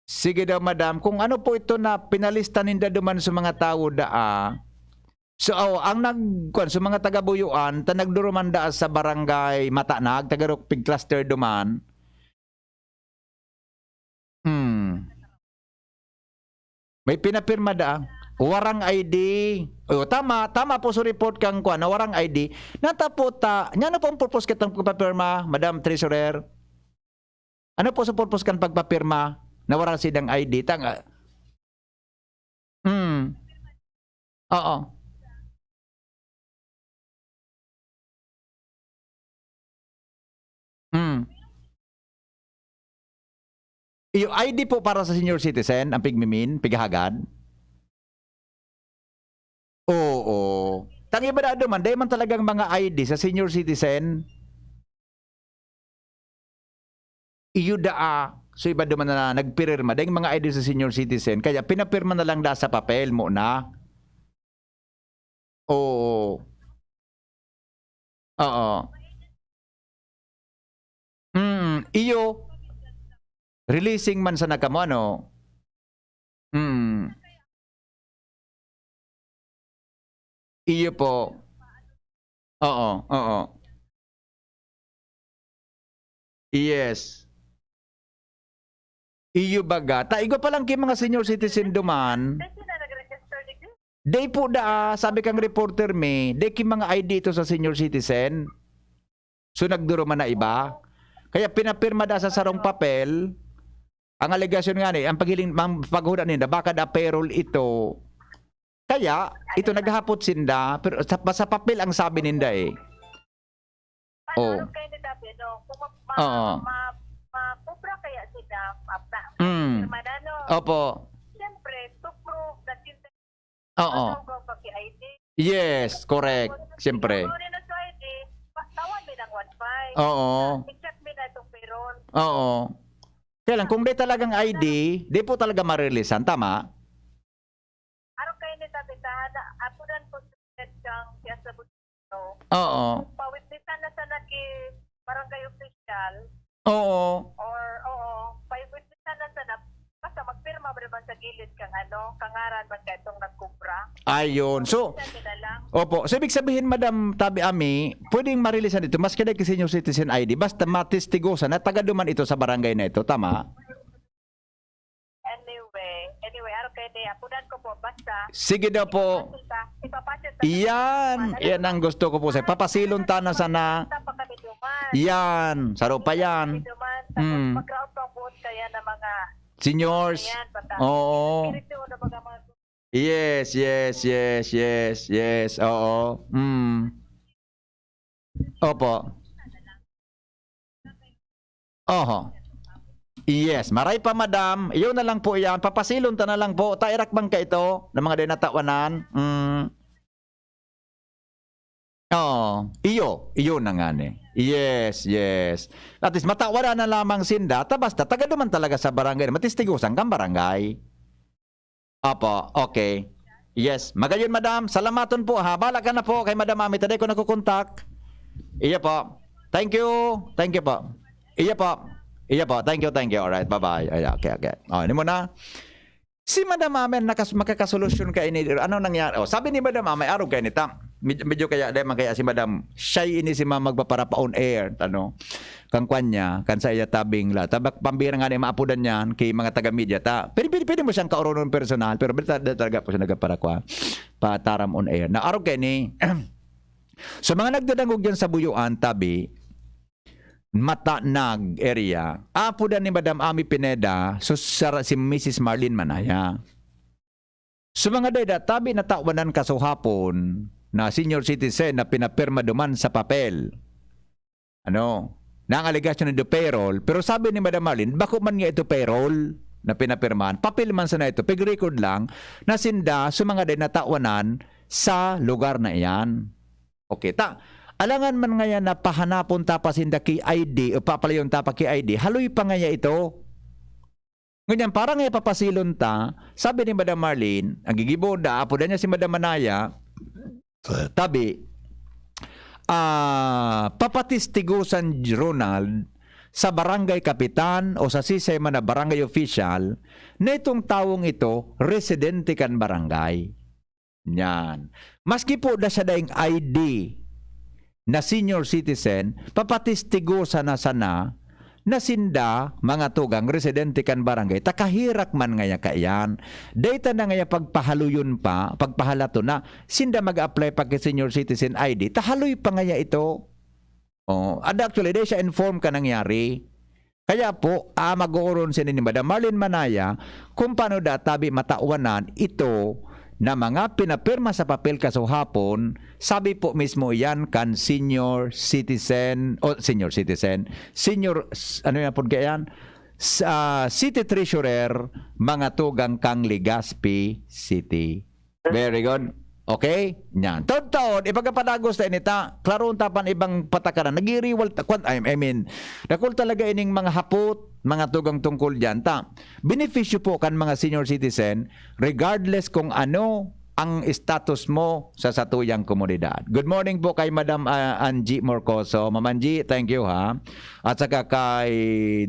Sige daw, madam. Kung ano po ito na pinalista ninda duman sa mga tawo daa. So, oh, ang nag-, kwan, sa mga taga-Buyuan, ta nagduruman daa sa barangay Matanag, taga Rokpig Cluster duman. Hmm. May pinapirma daa. Warang I D. Oh, tama, tama po sa report kang kwan, na warang I D. Natapo ta, nya ano po ang purpose kitang pagpapirma, Madam Treasurer? Ano po sa purpose kan pagpapirma na warang sidang I D? Tang-, ah, hmm. Oo. Hmm. Iyo, I D po para sa senior citizen, ang pigmimin, pighahagad? Oo. Tang iba na duman, dai man talagang mga I D sa senior citizen. Iyo daa. So, iba duman na nagpirirma. Daing mga I D sa senior citizen. Kaya pinapirma na lang daa sa papel mo na. Oo. Oo. Mm, iyo. Releasing man sana kamo, ano? Mm. Iyo po. Oo, oo. Yes. Iyo baga. Ta igwa pa lang ki mga senior citizen duman. Kasi na nag-register digdi. Day po daa, sabi kang reporter mi, day ki mga I D ito sa senior citizen. So, nagduruman na iba. Kaya pinapirma daa sa sarong papel, ang alegasyon nga ni, ang paghiling, ang paghuda ninda, baka da payroll ito. Kaya, ito naghahapot sinda, pero sa, sa papel ang sabi ninda eh. Ano, Oh. ano kayo ni David, no? Kung ma-, ma-, Oo. ma-, ma-, cobra kaya sila, ma-, ma-, Mm. pirma na, no? Opo. Siyempre, to prove that yung Oo. tao daw pag-I D. Yes, correct. Siyempre. Kung ano na sa I D, pa-, tawan mi ng one five. Oo. I-check mi na itong payroll. Oo. Kaya lang, kung di talagang I D, di po talaga marilisan, tama? Araw kayo ni Tabitha, na, apunan ko sa kang siya sa Butino. Oo. Pawitnesan na sana ki barangay official. Oo. Or, oo, pawitnesan na sana. Basta magpirma mo naman sa gilid kang ano, kangaran man ka itong nagkubra. Ayun. So, Sabi na lang. Opo. So, ibig sabihin, Madam Tabi Ami, pwedeng marilisan ito, maski na ki senior citizen I D, basta matistigusan na taga duman ito sa barangay na ito. Tama? Anyway, anyway, araw kayo ni, apunan ko po, basta. Sige daw po. Ipapasil ta, ipapasil ta. Iyan, Ano? Iyan ang gusto ko po, sir. Papasilon ta na sana. Punta pa kami duman. Iyan, saro pa yan. Kami duman, tapos Mm. Mag-round pa ang buot kaya ng mga Seniors. Ayan, bata. Oo. Espiritu, ano, baga mga Yes, yes, yes, yes, yes. Oo. Mm. Opo. Oho. Yes, maray pa, madam. Iyo na lang po iyan. Papasilon ta na lang po. Ta, irak bang ka ito na mga di natawanan? Mm. Oo. Iyo. Iyo na nga ni. Yes, yes. At least, matawaran na lamang sinda. Ta, basta, taga duman talaga sa barangay. Matistigusan kang barangay. Opo, okay. Yes, magayon, madam. Salamaton po, ha. Bala ka na po kay Madam Ami. Taday ko nakukontak. Iya po. Thank you. Thank you po. Iya po. Iya po. Thank you, thank you. Alright, bye-bye. Ay, okay, okay. Oh, ini muna. Si Madam Ami, nakas-, makakasolusyon ka ini. Ano nangyari? Oh, sabi ni Madam Ami, arog kayo nita. Med-, medyo kaya, dahil man kaya si Madam, shy ini si Ma'am magpapara pa on air. Ano? Kan kwan niya, kan sa iya tabing la. Tabak pambira nga ni maapodan niyan kay mga taga-media ta. Pwede, pwede, pwede mo siyang kaoronon personal, pero bali ta-, talaga po siya nagparakwa, pataram on air. Na arog kay ni, sa mga nagdadangog diyan sa Buyuan, tabi, Matanag area, apodan ni Madam Ami Pineda, so, sara-, si Missus Marlene Manaya. So, mga dayda, tabi na tawanan kasuhapon na senior citizen na pinapirma duman sa papel. Ano? na ang alegasyon nindo payroll, pero sabi ni Madam Marlene, bako man nga ito payroll na pinapirmahan, papel man sana ito, pig-record lang, na sinda sa mga day natawanan sa lugar na iyan. Okay, ta, alangan man ngayon na pahanapon ta pa sinda ki I D o papalayon ta pa ki I D, haloy pa ngaya ito. Ngunyan, para nga ipapasilon ta, sabi ni Madam Marlene, ang gigibo da, apo da niya si Madam Manaya, tabi, ah, papatistigosan, Ronald, sa barangay kapitan o sa sisay man na barangay official na itong tawong ito, residente kan barangay. Yan. Maski po da siya daing I D na senior citizen, papatistigo sana sana na sinda, mga tugang, residente kan barangay, takahirak man ngaya kaiyan. Data na ngaya pagpahaloyon pa, pagpahalato na, sinda mag-apply pa ki senior citizen I D, tahaloy pa ngaya ito. Oh, and actually, di siya informed ka nangyari. Kaya po, ah, mag-ooron sini ni Madam Marlene Manaya kung paano da tabi matawanan ito na mga pinapirma sa papel kasuhapon, sabi po mismo iyan kan senior citizen, o senior citizen, senior, s-, ano yan po kaya yan? S-, ah, city treasurer, mga tugang kang Legazpi City. Very good. Okay? Yan. Taon-taon, ipagkapadagos ta ini ta, klaroon ta pan ibang patakaran. Nagiriwal ta, kwan, I, I mean, dakul talaga ining mga hapot, mga tugang tungkol dyan. Ta, benepisyo po kan mga senior citizen, regardless kung ano ang status mo sa satuyang komunidad. Good morning po kay Madam, ah, Angie Morcoso. Ma'am Angie, thank you ha. At saka kay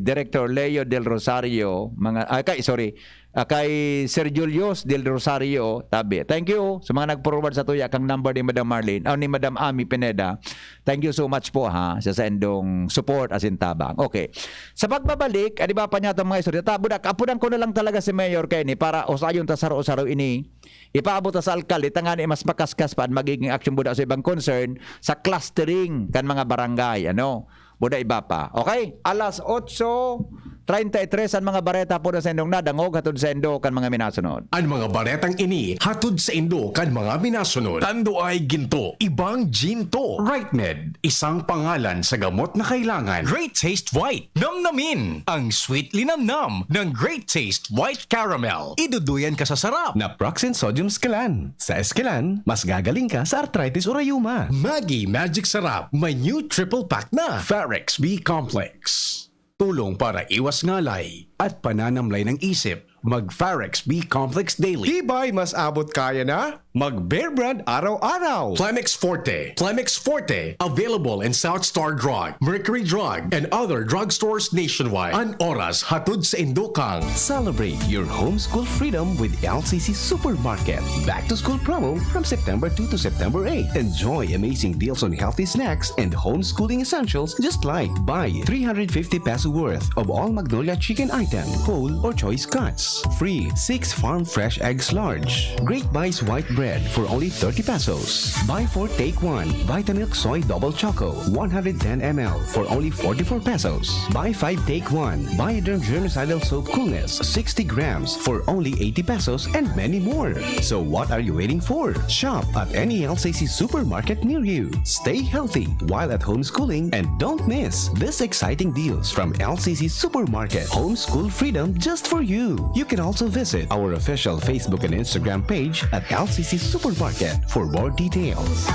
Director Leo Del Rosario, mga, ah, kay, sorry, ah, kay Sir Julius Del Rosario, tabi. Thank you sa mga nag-forward sa tuya kang number ni Madam Marlene, o ni Madam Ami Pineda. Thank you so much po ha, sa saindong support asin tabang. Okay. Sa pagbabalik, ah, di ba, pa niya itong mga istorya? Ta, budak, apudan ko na lang talaga si Mayor Kenny para usayon ta saro-saro ini. Ipaabot ta sa alkalde, tangani mas makaskas pa an magiging aksyon buda sa ibang concern sa clustering kan mga barangay, ano? Buda iba pa. Okay? Alas otso treinta y tres an mga bareta po na sa indong nadangog hatod sa indo kan mga minasunod. Ang mga baretang ini hatod sa indo kan mga minasunod. Tando ay ginto, ibang ginto. Rightmed, isang pangalan sa gamot na kailangan. Great Taste White. Namnamin ang sweet linamnam ng Great Taste White Caramel. Iduduyan ka sa sarap. Naproxen Sodium Scalan. Sa Escalan, mas gagaling ka sa arthritis o rayuma. Maggi Magic Sarap, may new triple pack na. Farex B Complex. Tulong para iwas ngalay at pananamlay ng isip. Mag Farex B Complex Daily. Tibay mas abot kaya na? Mag Bear Brand araw-araw. Plemex Forte. Plemex Forte. Available in South Star Drug, Mercury Drug, and other drugstores nationwide. An oras hatod sa indo kang. Celebrate your homeschool freedom with L C C Supermarket. Back to school promo from September two to September eight. Enjoy amazing deals on healthy snacks and homeschooling essentials, just like buy three hundred fifty peso worth of all Magnolia chicken item, whole or choice cuts. Free six Farm Fresh Eggs Large. Great Buys white bread for only thirty pesos. Buy four, take one Vitamilk Soy Double Choco, one hundred ten M L for only forty-four pesos. Buy five, take one Bioderm Germicidal Soap Coolness, sixty grams for only eighty pesos, and many more. So what are you waiting for? Shop at any L C C supermarket near you. Stay healthy while at homeschooling and don't miss these exciting deals from L C C Supermarket. Homeschool freedom just for you. You can also visit our official Facebook and Instagram page at L C C Supermarket for more details.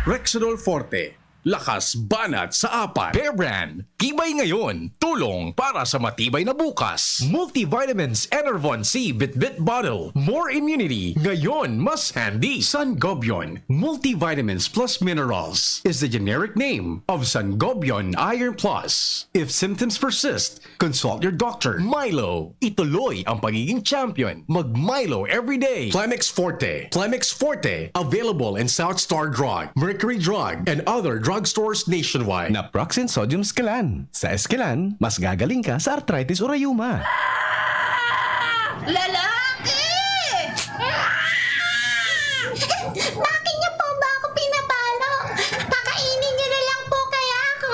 Rexidol Forte. Lakas banat sa apat. Bear Brand. Tibay ngayon, tulong para sa matibay na bukas. Multivitamins Enervon C Bitbit Bottle. More immunity. Ngayon, mas handy. Sangobion. Multivitamins plus minerals is the generic name of Sangobion Iron Plus. If symptoms persist, consult your doctor. Milo. Ituloy ang pagiging champion. Mag Milo everyday. Plemex Forte. Plemex Forte. Available in South Star Drug, Mercury Drug, and other drugstores nationwide. Naproxen Sodium Scalan. Sa Escalan, mas gagaling ka sa arthritis o rayuma. Lalaki! Bakit niyo po ba ako pinapalo? Pakainin niyo na lang po kaya ako.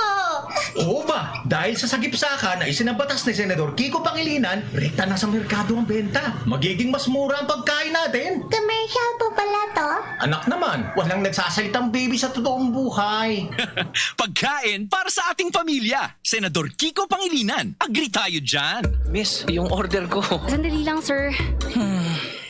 Oo ba? Dahil Dahil sa sagipsaka na isinabatas ni Senador Kiko Pangilinan, rekta na sa merkado ang benta. Magiging mas mura ang pagkain natin. Commercial po pala to? Anak naman, walang nagsasalitang baby sa totoong buhay. Pagkain para sa ating pamilya. Senador Kiko Pangilinan, agree tayo dyan. Miss, yung order ko. Sandali lang, sir.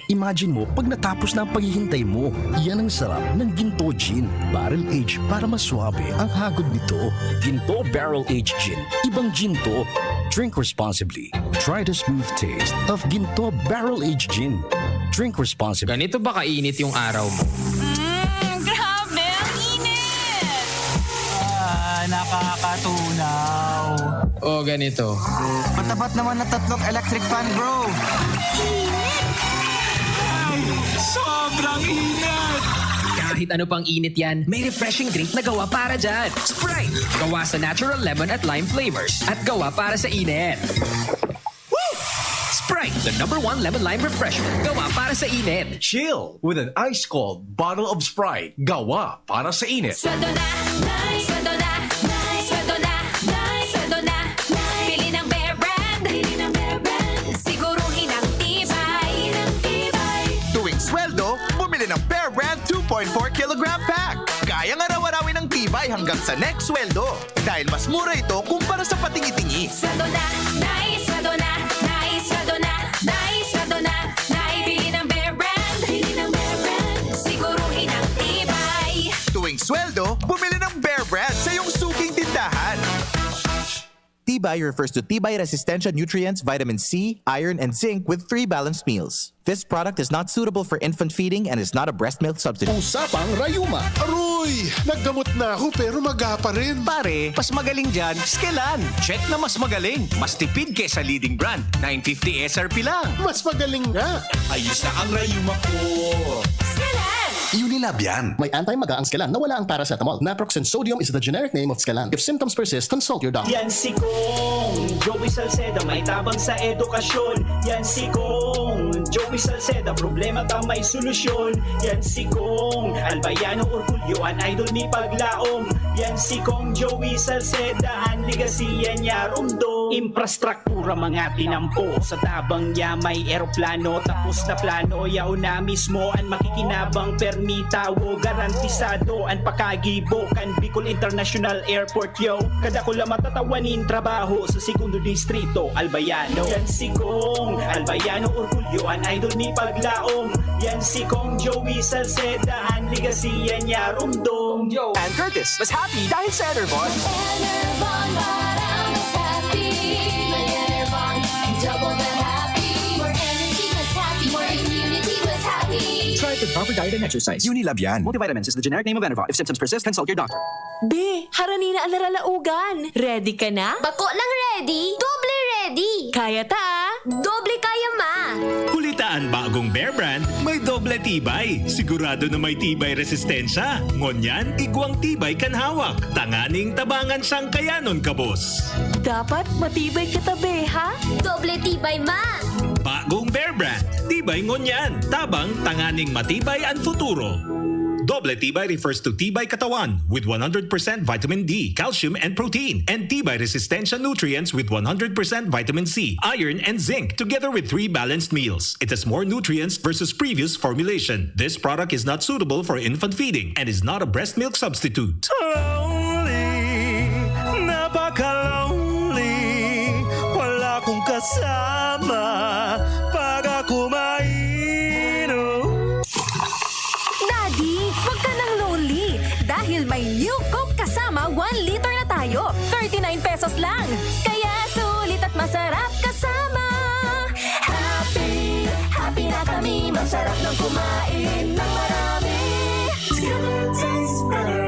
Imagine mo pag natapos na ang paghihintay mo. Yan ang sarap ng Ginto Gin. Barrel Age para mas suabe ang hagod nito. Ginto Barrel Age Gin. Ibang gin to. Drink responsibly. Try the smooth taste of Ginto Barrel Age Gin. Drink responsibly. Ganito ba kainit yung araw mo? Mm, grabe, ang init! Ah, nakakatunaw. O ganito. Matapat naman na tatlong electric fan, bro. Ay, sobrang init! Kahit ano pang init yan, may refreshing drink na gawa para dyan. Sprite! Gawa sa natural lemon at lime flavors. At gawa para sa init. Sprite, the number one lemon lime refreshment. Gawa para sa init. Chill with an ice cold bottle of Sprite. Gawa para sa init. Sweldo na, nice. Sweldo na, nice. Sweldo na, nice. Sweldo na, nice. Pili ng Bear Brand. Pili ng Bear Brand. Siguruhin ang tibay. Ng tibay. Tuwing sweldo, bumili ng Bear Brand two point four kilogram pack. Kayang araw-arawin ang tibay hanggang sa next sweldo. Dahil mas mura ito kumpara sa patingi-tingi. Sweldo na, nice. Sweldo na, nice. Sweldo na, nice. Sweldo na, nice. Pili ng Bear Brand. Pili ng Bear Brand. Siguruhin ang tibay. Tuwing sweldo, bumili ng Bear Brand sa iyong suking tindahan. Tibay refers to tibay resistensya nutrients, vitamin C, iron, and zinc with three balanced meals. This product is not suitable for infant feeding and is not a breast milk substitute. Usapang Rayuma. Aroy! Naggamot na ako pero maga pa rin. Pare, mas magaling dyan, Skelan. Check na mas magaling. Mas tipid kesa leading brand. nine fifty S R P lang. Mas magaling nga. Ayos na ang rayuma ko. Skelan! Unilab yan. May anti-maga ang Skelan na wala ang paracetamol. Naproxen sodium is the generic name of Skelan. If symptoms persist, consult your doctor. Yan si Kong Joey Salceda, may tabang sa edukasyon. Yan si Kong Joey Salceda, problema ta may solusyon. Yan si Kong Albayano Orgulyo, an idol ni paglaom. Yan si Kong Joey Salceda, an legacy yan niya rumdom. Infrastruktura mga tinampo, sa tabang niya may eroplano. Tapos na plano, yaon na mismo an makikinabang. Permi tawo, garantisado an pakagibo kan Bicol International Airport, yo. Kadakula matatawa nin trabaho sa segundo distrito, Albayano. Yan si Kong Albayano Orgulyo, an idol ni paglaom. Yan si Kong Joey Salceda, an legacy yan niya rumdom. And Curtis, mas happy dahil sa Enervon. Enervon para mas happy. May Enervon, double the happy. More energy, mas happy. More immunity, mas happy. Try the proper diet and exercise. Unilab yan. Multivitamins is the generic name of Enervon. If symptoms persist, consult your doctor. Be, harani na an naralaogan. Ready ka na? Bako lang ready, doble ready. Kaya ta, ah. Doble kaya, ma. Huli ta an bagong Bear Brand, may doble tibay. Sigurado na may tibay resistensya. Ngunyan, igwang tibay kan hawak. Tanganing tabangan siyang kayanon, kabos. Dapat matibay ka ta, be, ha? Doble tibay, ma. Bagong Bear Brand. Tibay ngunyan. Tabang tanganing matibay an futuro. Doble tibay refers to tibay katawan with one hundred percent vitamin D, calcium, and protein, and tibay resistensya nutrients with one hundred percent vitamin C, iron, and zinc, together with three balanced meals. It has more nutrients versus previous formulation. This product is not suitable for infant feeding and is not a breast milk substitute. Lonely, napaka-lonely. Wala kong kasama pag ako mainom. Daddy, wag ka nang lonely dahil may New Coke Kasama one liter na tayo. Thirty-nine pesos lang. Kaya sulit at masarap kasama. Happy, happy na kami. Masarap ng kumain ng marami. Skin tastes better.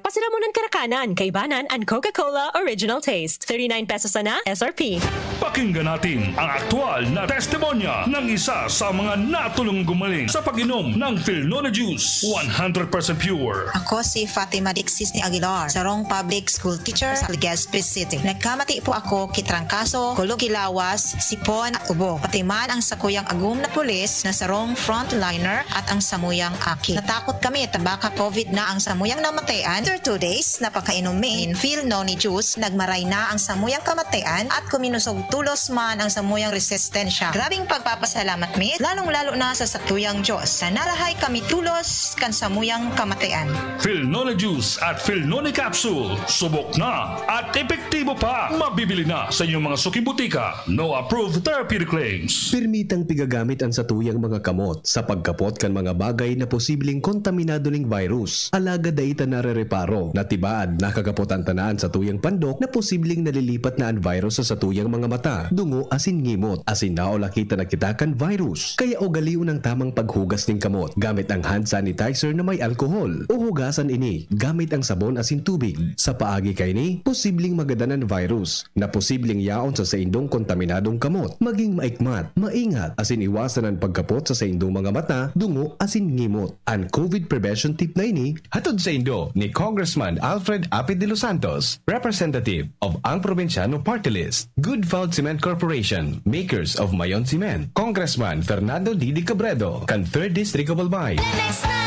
Pasiramunan karakanan, kaibanan an Coca-Cola Original Taste. Thirty-nine pesos sana, S R P. Pakinggan natin ang aktual na testimonya ng isa sa mga natulong gumaling sa pag-inom ng Filnone Juice, one hundred percent pure. Ako si Fatima Dixis ni Aguilar, sarong public school teacher sa Legazpi City. Nagkamati po ako ki trangkaso, kulog ki lawas, sipon at ubo. Pati man ang sakuyang agom na pulis na sarong frontliner at ang samuyang aki. Natakot kami ta baka COVID na ang samuyang namatayan. After two days, na Pakainom mi nin Phil Noni Juice, nagmaray na ang samuyang kamatayan at kuminusog tulos man ang samuyang resistensya. Grabing pagpapasalamat mi, lalong-lalo na sa satuyang Diyos, na narahay kami tulos kan samuyang kamatayan. Phil Noni Juice at Phil Noni Capsule, subok na at epektibo pa. Mabibili na sa inyong mga suking butika. No approved therapeutic claims. Permitang pigagamit an satuyang mga kamot sa pagkapot kan mga bagay na posibleng kontaminado ning virus. Alagad dai ta narereparo na tibaad nakakapotan ta na an satuyang pandok na posibleng nalilipat na an virus sa satuyang mga mata, dungo asin ngimot, asin naulakita na kita kan virus. Kaya ugalion an tamang paghugas nin kamot gamit ang hand sanitizer na may alcohol, o hugasan ini gamit ang sabon asin tubig. Sa paagi kaini, posibleng magadan an virus na posibleng yaon sa saindong kontaminadong kamot. Maging maikmat, maingat, asin iwasan an pagkapot sa saindong mga mata, dungo, asin ngimot. An COVID prevention tip na ini, hatod saindo ni Congressman Alfred Apid de los Santos, representative of Ang Probinsyano Party List, Good Found Cement Corporation, makers of Mayon Cement, Congressman Fernando Didi Cabredo, kan Third District of Albay. Lemex na!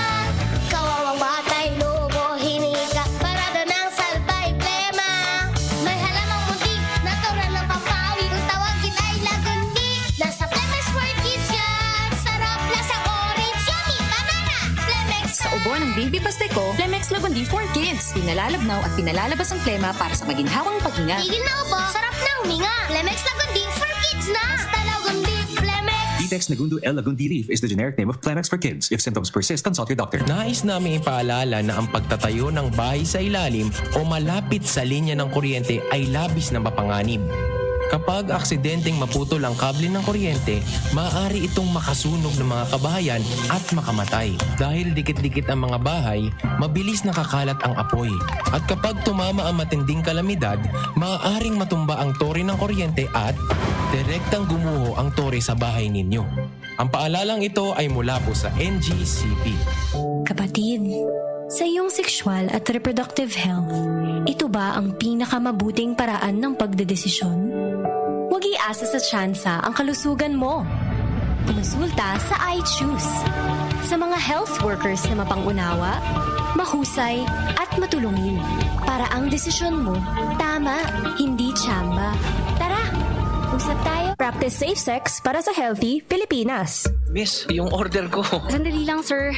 Kawawang batay, lobo, hinika, parada ng salbay, plema. May halamang munti, natural ng pampawi. Kung tawagin ay lagundi, nasa Lemex for Kids yan. Sarap, lasang orange, yummy, banana. Lemex Sa ubo ng Baby Pasteco, Lemex Lagundi for Kids. Pinalalabnaw at pinalalabas ang plema para sa maginhawang paghinga. Tigil na ubo, sarap na huminga. Lemex Lagundi for Kids na. Basta Lagundi, Lemex. Ditex Nagundo L. Lagundi leaf is the generic name of Clemex for Kids. If symptoms persist, consult your doctor. Nais naming ipaalala na ang pagtatayo ng bahay sa ilalim o malapit sa linya ng kuryente ay labis na mapanganib. Kapag aksidenteng maputol ang kable ng kuryente, maaari itong makasunog ng mga kabahayan at makamatay. Dahil dikit-dikit ang mga bahay, mabilis nakakalat ang apoy. At kapag tumama ang matinding kalamidad, maaaring matumba ang tore ng kuryente at direktang gumuho ang tore sa bahay ninyo. Ang paalalang ito ay mula po sa N G C P. Kapatid, sa iyong sexual at reproductive health, ito ba ang pinakamabuting paraan ng pagdedesisyon? Huwag iasa sa tsansa ang kalusugan mo. Kumonsulta sa I Choose. Sa mga health workers na mapangunawa, mahusay, at matulungin. Para ang desisyon mo, tama, hindi tsamba. Tara, usap tayo. Practice safe sex para sa healthy Pilipinas. Miss, yung order ko. Sandali lang, sir.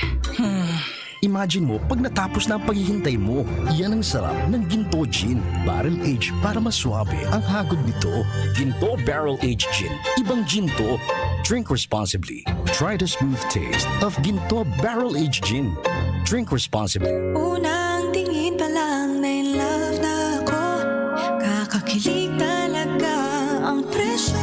Imagine mo pag natapos na ang paghihintay mo. Yan ang sarap ng Ginto Gin. Barrel Age para maswabe ang hagod nito. Ginto Barrel Age Gin. Ibang Ginto. Drink responsibly. Try the smooth taste of Ginto Barrel Age Gin. Drink responsibly. Unang tingin pa lang na in love na ako. Kakakilig talaga ang presyo.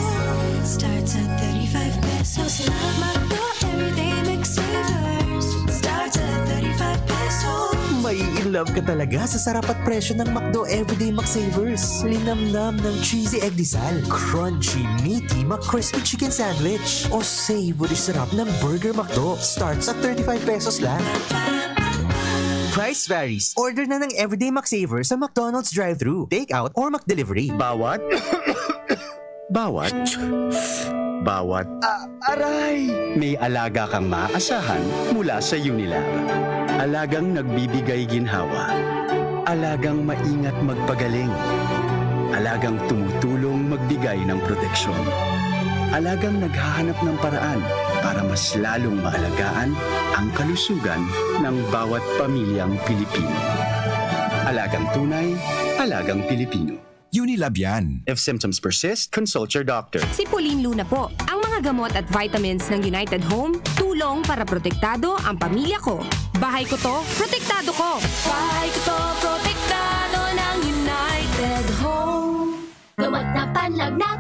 Starts at thirty-five pesos lang. McDo Everyday McSavers. Starts at thirty-five pesos. Mai-in love ka talaga sa sarap at presyo ng McDo Everyday McSavers. Linamnam ng cheesy egg disal, crunchy, meaty McCrispy chicken sandwich, o savory sarap ng Burger McDo. Starts at thirty-five pesos lang. Price varies. Order na ng Everyday McSaver sa McDonald's drive-thru, take-out, or McDelivery. Bawat, bawat, bawat. Ah, aray! May alaga kang maaasahan mula sa Unilab. Alagang nagbibigay ginhawa. Alagang maingat magpagaling. Alagang tumutulong magbigay ng proteksyon. Alagang naghahanap ng paraan para mas lalong maalagaan ang kalusugan ng bawat pamilyang Pilipino. Alagang tunay, alagang Pilipino. Unilab yan. If symptoms persist, consult your doctor. Si Pauline Luna po. Ang mga gamot at vitamins ng United Home, tulong para protektado ang pamilya ko. Bahay ko to, protektado ko. Bahay ko to, protektado ng United Home. Gamot na panlagnat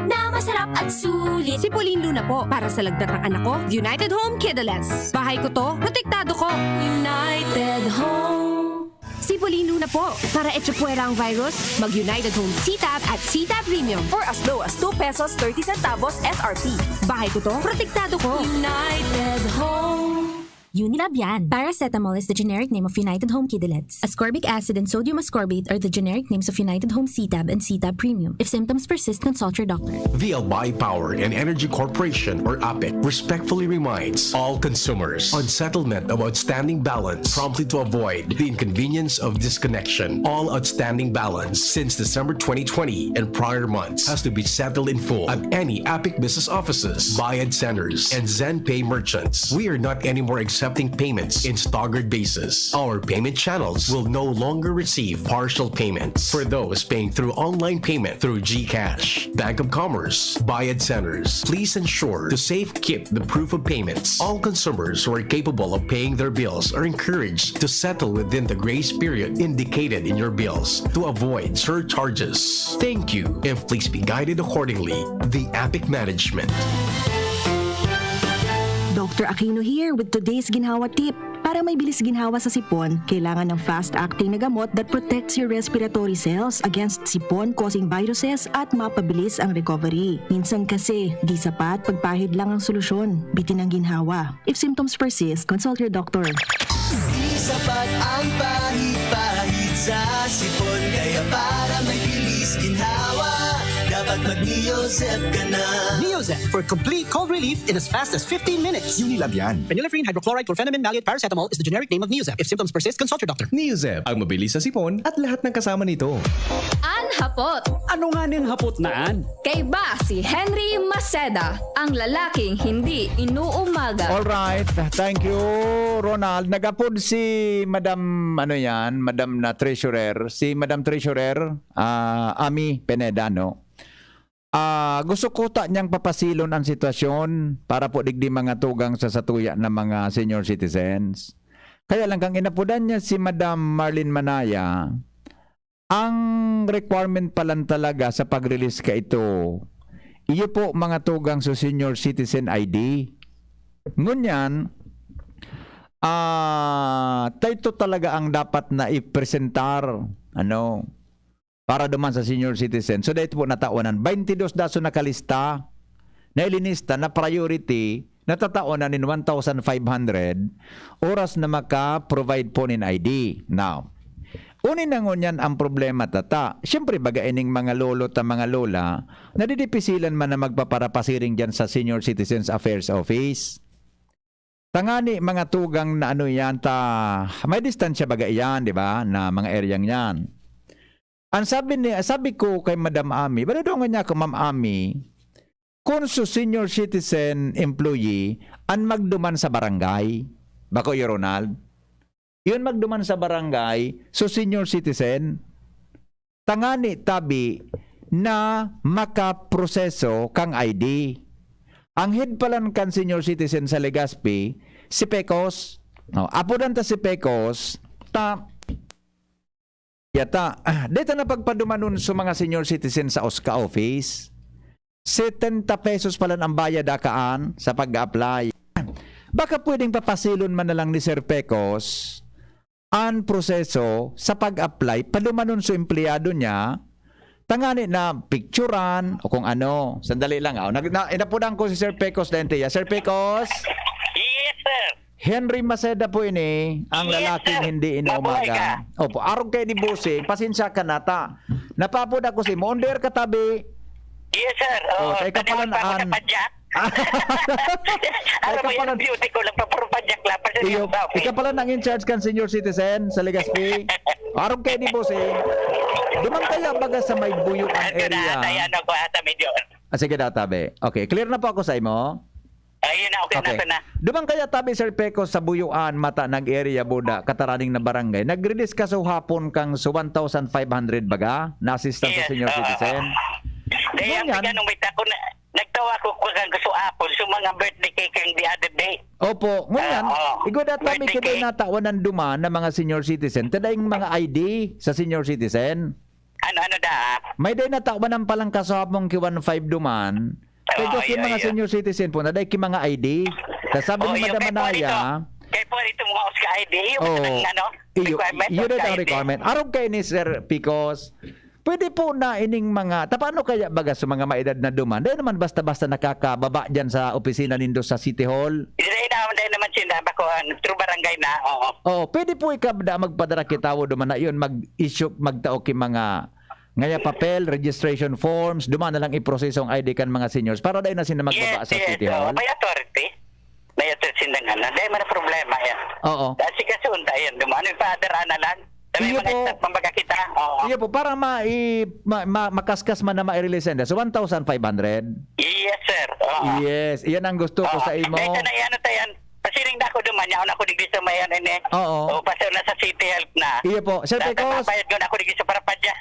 na masarap at sulit. Si Pauline Luna po. Para sa lagnat ng anak ko, United Home Kidolets. Bahay ko to, protektado ko. United Home. Si Pauline Luna po. Para echapuwera ang virus, mag United Home C-Tab at C-Tab Premium. For as low as two pesos thirty centavos S R P. Bahay ko to, protektado ko. United Home. Unilab yan. Paracetamol is the generic name of United Home Kidilets. Ascorbic acid and sodium ascorbate are the generic names of United Home C-Tab and C-Tab Premium. If symptoms persist, consult your doctor. The Albay Power and Energy Corporation, or APEC, respectfully reminds all consumers on settlement of outstanding balance promptly to avoid the inconvenience of disconnection. All outstanding balance since December twenty twenty and prior months has to be settled in full at any APEC business offices, Bayad Centers, and ZenPay merchants. We are not anymore accepting payments in staggered basis. Our payment channels will no longer receive partial payments for those paying through online payment through GCash, Bank of Commerce, Bayad Centers. Please ensure to safekeep the proof of payments. All consumers who are capable of paying their bills are encouraged to settle within the grace period indicated in your bills to avoid surcharges. Thank you, and please be guided accordingly. The APEC Management. Doctor Aquino here with today's ginhawa tip. Para may bilis ginhawa sa sipon, kailangan ng fast-acting na gamot that protects your respiratory cells against sipon-causing viruses at mapabilis ang recovery. Minsan kasi, di sapat pagpahid lang ang solusyon. Bitin ang ginhawa. If symptoms persist, consult your doctor. Di sapat ang pahid-pahid sa sipon. Kaya para may bilis ginhawa, dapat mag-Neozep ka na. Neozep for complete cold relief in as fast as fifteen minutes. Unilab yan. Phenylephrine hydrochloride chlorphenamine maleate paracetamol is the generic name of Neozep. If symptoms persist, consult your doctor. Neozep, ang mabilis sa sipon at lahat ng kasama nito. An hapot. Ano nga ning hapot na an? Kaiba si Henry Maceda, ang lalaking hindi inuumaga. Alright, thank you, Ronald. Nagapod si Madam, ano yan, Madam na Treasurer, si Madam Treasurer, ah, Ami Pineda, no? Ah, gusto ko ta niyang papasilon ang sitwasyon para po digdi mga tugang sa satuya na mga senior citizens. Kaya lang, kang inapodan niya si Madam Marlene Manaya, ang requirement pa lang talaga sa pag-release ka ito, iyo po mga tugang sa senior citizen I D. Ngunyan, ah, tayo talaga ang dapat na ipresentar, ano, para duman sa senior citizen. So, dahil po natawanan, twenty-dos daso nakalista, na ilinista na priority, natatawanan nin one thousand five hundred oras na maka-provide po nin I D. Now, uni na ngunyan ang problema tata. Siyempre, baga ining mga lolo ta mga lola, nadidipisilan man na magpaparapasiring dyan sa Senior Citizens Affairs Office. Tangani mga tugang na ano yan ta, may distansya baga iyan, di ba, na mga area yan. Ang sabi ni, sabi ko kay Madam Ami, badudungan niya ako, Ma'am Ami, kung su senior citizen employee, an magduman sa barangay. Bako, Your Ronald? Yun magduman sa barangay, su senior citizen, tangani tabi na makaproseso kang I D. Ang head palan kan senior citizen sa Legazpi, si Pecos. No, apodan ta si Pecos, ta, yata, ah, dito na pagpadumanon sa mga senior citizen sa OSCA office. Setenta pesos palan ang bayad akaan sa pag-apply. Baka pwedeng papasilon man na lang ni Sir Pecos an proseso sa pag-apply, padumanon sa empleyado niya, tangani na picturan o kung ano. Sandali lang, ah. Nag, na, inapunan ko si Sir Pecos Daintia. Sir Pecos? Yes, sir. Henry Maceda po ini, ang Yes, lalaking sir. hindi Mabuhay inuumaga. Opo, arog kay ni Bossing, pasensya ka na ta. Napapod ako si mo. On the air ka tabi. Yes, sir. Oh, Oo, kay taniwan pa ako kapalan-an. sa padyak. Alam Kay mo, yung kapalan- beauty ko lang, papuro padyak lang. Pasensya Iyo, na ako. ikaw pala nang in charge kan senior citizen sa Legazpi. Arog kay ni Bossing. Duman kaya baga sa may Buyuan Ito na, area. ata yan ako, ata medyo. Ah, sige daw, tabi. Okay, clear na po ako sa imo. Ayun na, okay, na, Okay. ito na. Duman kaya tabi, Sir Pecos, sa Buyuan, mata nag-area buda, kataraning na barangay. Nag-release ka sa hapon kang sa one thousand five hundred baga, na assistance sa Yes, senior oo. citizen. Kaya Ngunyan- ang nung may tako na, nagtawa ko ko kang gusto apon sa mga birthday cake kang the other day. Opo, ngunyan, Oo. igwa data may Birthday kiday cake. natawan ng duman ng mga senior citizen. Tadaing mga I D sa senior citizen. Ano, ano da? May day natawan ng palang kasabong ki one five duman. Kaya Oo, yung iyo, mga iyo. senior citizen po, naday ki mga I D. Tapos sabi Oh, ni yung Madam kay Manaya, Polito. Kay Polito mga Oscar I D, yung Oh, talagang ano, iyo, requirement, iyo Oscar ang I D. requirement. Arog kay ni Sir Picos, Pwede po na ining mga, ta paano kaya baga sa mga maedad na duman? Dai naman basta-basta nakakababa diyan sa opisina nindo sa City Hall? Dai naman, dai naman sila, bako, ang true barangay na, oo. Oo, pwede po ika da magpadara ki tawo duman na iyon, mag-issue, magtao ki mga ngaya papel, registration forms, duman na lang iproseso ang I D kan mga seniors para dai na sila magbaba Yes, sa yes, City oo. Hall? May authority. May authority na nga na. Dai man ang problema yan. Oo. Dahil si Kasunta, yan, duman, yung father, ana lang. Sabi Iyo mga po. Staff, mambaga kita. Oo. Iyo po, para ma-, i-, ma-, ma-, makaskas man na ma-release yan. So, one thousand five hundred? Yes, sir. Oo. Yes, iyan ang gusto ko Oo. sa imo. Dahil sa na, ano, tayan, pasiring na ako duman, yaon ako digdi sa may, ano, ini. Oo. O, pastor na sa City Health na. Iyo po. Sir Dati Pecos? Mapayad ko na ako digdi sa Parapadya.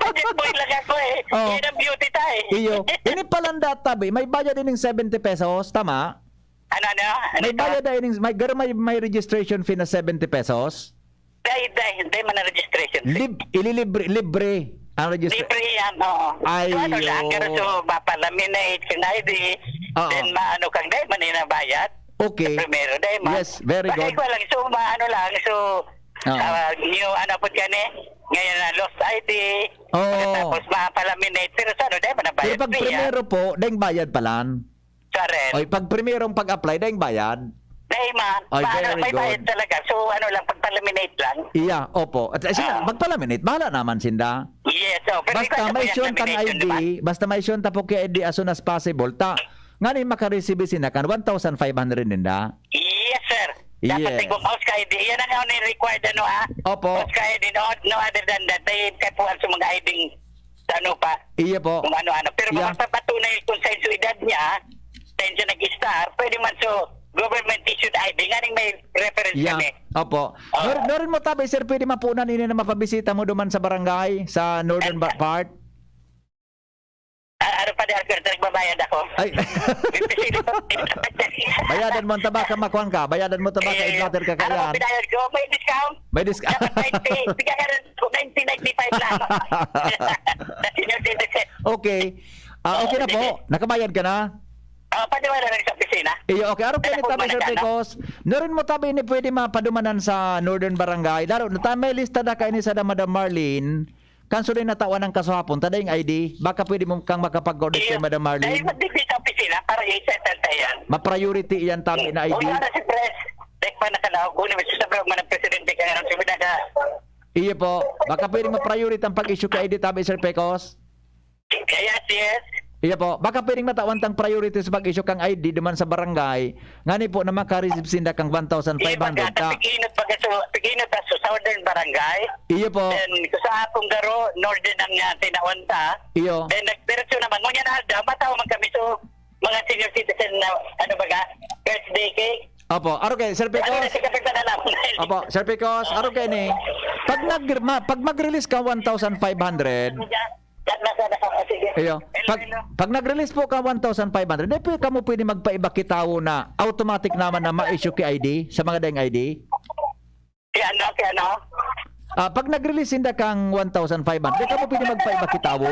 Budget boy lang ako, eh. Oo. Yan ang beauty ta, eh. Iyo. Ini palan data, be. May bayad ining seventy pesos, tama? Ano, ano? Ano May ito? bayad na ining, may, garo may, may registration fee na seventy pesos? Dai, dai, dai man ang registration fee. Lib-, ililibre, libre ang registration. Libre yan, oo. Ay, So, ano lang, oo. pero so, mapalaminate yung I D, Oo. then maano kang dai man yung nabayad. Okay. Sa primero, dai man. Yes, very Bagay good. ko lang, so, maano lang, so, Oo. ah, new, ano po yan eh, ngayon na lost I D, Oo. pagkatapos mapalaminate, pero sa ano, dai man nabayad Pero pag fee, ah. primero po, dai bayad palan. Sa rent. Oy, pag primerong pag-apply, daing bayad? Dai man. Ay, Paano, very may bayad good. talaga. So, ano lang, pagpa-laminate lang. Iya, opo. At, eh, sila, Ah. magpa-laminate. Bahala naman sinda. Yes, oh, pero Basta ikaw sa may kuya, isyon tang lamination, I D, di ba? basta may isyon ta po ki I D as soon as possible. Ta, ngani makareceive sinda kan one thousand five hundred ninda. Yes, sir. Dapat Yes. may kung house ka I D. Yan ang, ano, yung required, ano, ah? Opo. House ka I D, no, no other than that. May kapuan sa mga I D sa ano pa. Iya po. Kung ano-ano. Pero Yeah. magpapatunay kung sa edad niya, saan siya nag-start, pwede man so government issued I D, nganing may reference Yeah. kami. Opo. Oo. Nor-, norin mo tabi, sir, pwede mapunan ini na mapabisita mo duman sa barangay, sa northern ba-, part? Ah, ano pa di, Alberto, nagbabayad ako. Ay. Fifty sila. Bayadan mo ang tabaka, makuan ka. Bayadan mo tabaka, Eh, in-order ka ano kailan. Pinayad ko? May discount? May discount. Dapat ninety. Bigyan ka rin. Kung ninety, ninety-five lang. Sa senior citizen. Okay. Ah, okay na po. Sige. Nakabayad ka na? Ah, pwede mo na rin sa opisina. Iyo, okay. Aro Kaya kayo ni kung Tabi, mga Sir ano? Pecos. Norin mo tabi ini pwede mapadumanan sa Northern Barangay. Lalo na tayo may lista na kayo ni sa Madam Marlene. Kanso din natawan ng kaso hapon. Tadayang I D. Baka pwede mo kang makapag-coordinate Iyo. kay Madam Marlene. Dahil magdigdi sa opisina para i-settle tayo yan. Ma-priority yan tabi na I D. Wala na si Pres. Dek pa nakalaog. Kunin mo si Sabrog man ang presidente kaya nang suminaga. Iyo po. Baka pwedeng ma-priority ang pag-issue kay I D tabi, Sir Pecos? Yes, yes. Iya po. Baka pwedeng matawan tang priority sa pag-issue kang I D duman sa barangay. Ngani po na maka-receive sinda kang one thousand five hundred Iya, pagka ta. Piginot, pagka su-, piginot ta sa Southern Barangay. Iya po. Then, sa akong garo, Northern ang, ah, tinawan ta. Iyo. Then, nagdiretso naman. Ngunyan na aldaw, matawa man kami. So, mga senior citizen na, ano ba ga? Birthday cake. Opo. Aro kay, Sir Ano Pecos? na si Kapitan Alam? Opo, Sir Pecos, aro kay ni. Pag nag-, ma-, pag mag-release ka one thousand five hundred, Yan na, sana ka. Ah, sige. Iyo. Hello, Pag, hello. pag nag-release po ka one thousand five hundred, di po kamo pwede magpaiba ki tawo na automatic naman na ma-issue ki I D sa mga daing I D? Kaya ano, kaya ano? Ah, pag nag-release sinda kang one thousand five hundred, di kamo pwede magpaiba ki tawo?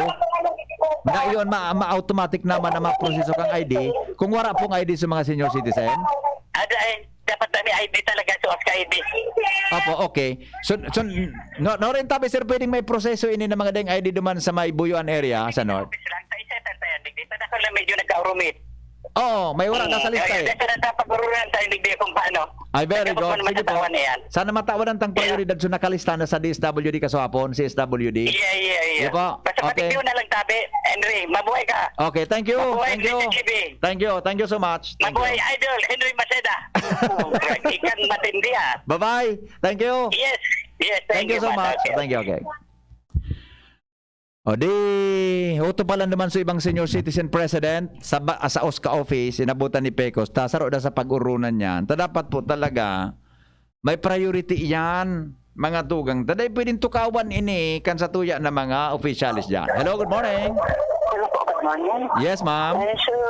Na iyon, ma-, ma-automatic naman na maproseso kang I D kung wala pong I D sa mga senior citizen? Ada eh, dapat na may I D talaga, so as ka I D. Opo, okay. So, so, no, no rin tabi, sir, pwedeng may proseso ini ng mga daing I D duman sa may Buyuan area, sa North? Office lang, sa isa, sa isa, yan, digdi. Sa dako lang medyo nagkaurumit. Oo, may wala na sa lista eh. Kaya sa nagkapag-urunan sa hindi kung paano. Ay, very Kaya good. kung Sige po. matatawan na yan. Sana matawan ang tang Yeah. prioridad so nakalista na sa D S W D kaswapon, C S W D. Yeah, yeah, yeah. Sige po. Basta Okay. patigyo na lang tabi, Henry. Mabuhay ka. Okay, thank you. Mabuhay, Thank you. Mister G B. Thank you. Thank you so much. Thank Mabuhay, you. Idol, Henry Maceda. Oh, ikan matindi, ah. Bye-bye. Thank you. Yes. Yes, thank Thank you you, so Father. much. Thank you. Okay. O di, uto pa lang naman sa ibang senior citizen president sa ba-, sa OSCA office, inabutan ni Pecos, ta saro na sa pag-urunan niyan. Ta dapat po talaga, may priority iyan, mga tugang. Ta dai pwedeng tukawan ini kan sa tuya na mga opisyalis diyan. Hello, good morning. Hello po, good morning. Yes, ma'am. Eh, sir,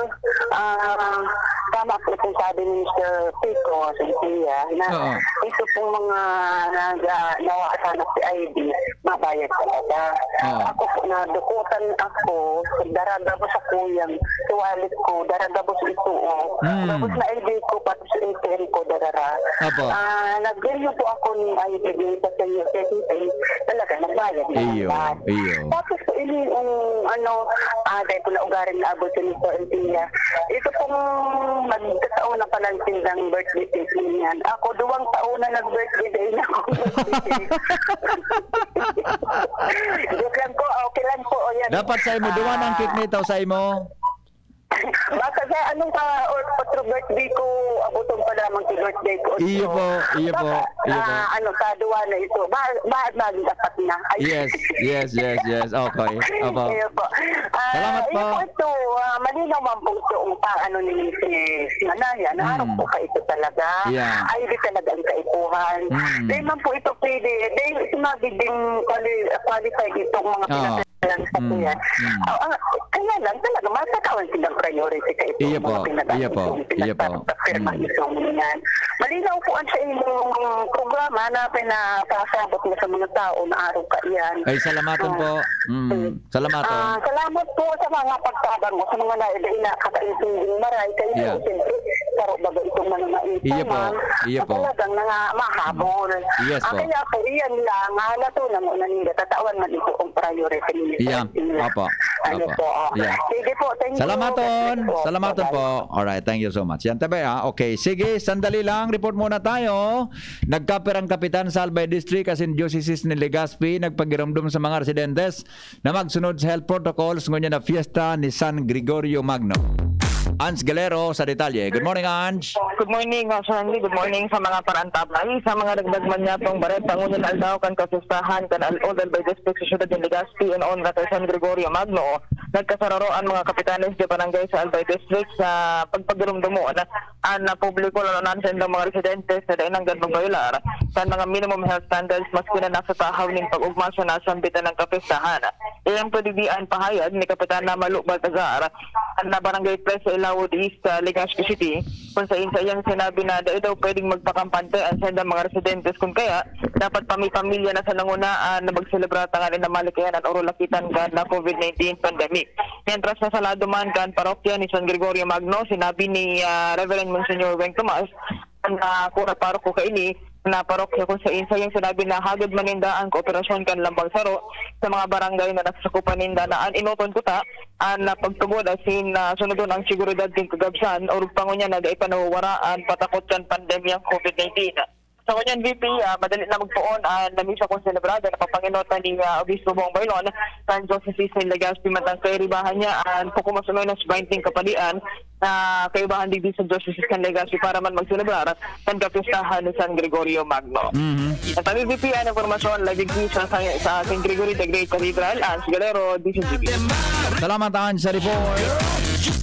ah, tama po itong sabi ni Mister Pecos, si Tia, na Oo. ito pong mga nag-, ah, nawa-, sana po, I D, mabayad talaga. Oo. Ako po, nadukutan ako, dara gabos ako yang tuwalit ko, dara gabos ito, oh. Hmm. Tapos na I D ko, pati sa A T M ko, darara. Apo. Ah, nag-renew po ako ni I D B sa senior citizen, talaga, nagbayad na Iyo, lang. iyo. Tapos po, ini, um, ano, ah, dahil ko naugaring na abot sa Mister Antilia, ito pong magkataon na pala ang tindang birthday cake niyan. Ako, duwang taon na nag-birthday day na ako. Joke lang po, okay lang po. O, yan. Dapat sa imo, duwa na ang Ah. cake nito sa imo. Basta sa anong pa, or patro birthday ko, abuton pa lamang si birthday ko. Iyo So, po, iyo po, baka, iyo po. ah, ano, sa duwa na ito. Ba, ba, ba, dapat na. Ay. Yes, yes, yes, yes. Okay. Opo. Iyo po. Ah, Salamat iyo po. po ito, ah, malinaw man po ito ang pa, ano ni Misis Manaya, na araw Mm. po ka ito talaga. Yeah. Ay, di talaga ang kaipuhan. Mm. Di man po ito pwede. Di, ito magiging quali-, qualified itong mga Ah. pinag- lang sa Mm, kuya. mm. Ah, ah, kaya lang talaga, matatawan silang priority sa itong Iya mga po, pinag- iya po, itong iya po. pinagpapirma Mm. itong yan. Malinaw po ang sa inyong programa na pinapasabot mo sa mga tao na araw ka yan. Ay, salamaton Ah, po. Mm, mm. salamaton. Ah, salamat po sa mga pagtabang mo sa mga na, na, na kakaintinding maray. Kaya Yeah. siyempre, saro baga itong mga Iya po, maisaman iya na po. talagang nanga-, mahabol. Yes Ah, po. kaya po, iyan lang, ah, natunan mo na ninda, tatawan man ito ang priority ninyo. Yeah. Opo. Ano Opo. po? Yeah. Sige po, thank you. Salamaton. God bless po. Salamaton Bye-bye. po. Alright, thank you so much. Yan, tabi, ah. Okay, sige, sandali lang. Report muna tayo. Nagkapirang kapitan sa Albay District, asin Diocese ni Legazpi, nagpagiromdom sa mga residentes na magsunod sa health protocols ngunyan na fiesta ni San Gregorio Magno. Ans Galero sa detalye. Good morning, Ans. Good morning, uh, Sir Andy. Good morning sa mga parantabay. Sa mga dagdag man niya pong bareta, ngunyan aldaw kan kapistahan kan Al-, Old Albay District sa siyudad nin Legazpi in honra kay San Gregorio Magno. Nagkasararo an mga kapitanes de barangay sa Albay District sa pagpagiromdomon an, ah, publiko, lalo na sa indang mga residentes na dai nanggad magbayolar kan mga minimum health standards maski na nasa tahaw nin pag-ugma sa nasambitan ng kapistahan. Iyan po digdi an pahayag ni Kapitan Namalu Baltazar, na Barangay Tres sa Ilawod East, sa Legazpi City, kung sain sa iyang sinabi na dai daw pwedeng magpakampante ang saindang mga residentes, kun kaya dapat pami-pamilya na sa nangunaan na magselebra tanganing na malikayan an orulakitan kan na covid nineteen pandemic. Mientras, na sa lado man kan parokya ni San Gregorio Magno, sinabi ni, ah, Reverend Monsignor Weng Tomas, na kura paroko kaini na parokya, kung sain sa iyang sinabi na hagad man ninda ang kooperasyon kan lambang saro sa mga barangay na nasasakupan ninda na an enoton kuta an, ah, pagtubod asin, ah, sunodon ang seguridad kan kagabsan, orog pa ngunyan na dai pa nawawara an patakot kan pandemyang covid nineteen. Sa ngunyan, V P, ah, madali na magpoon an lamisa kung selebrado na papangenotan ni, ah, Obispo Bong Bailon kan Diocese ni Legazpi, mantang kairibahan niya an poco mas o menos baynte kapadian na kaibahan digdi sa Diocese kan Legazpi para man magselebrar kan kapistahan ni San Gregorio Magno. Mhm. At ang V P, ang impormasyon, live digdi sa, sa, sa Saint Gregory the Great Cathedral, Ans Galero, D C G B. Salamat, Ans, sa report.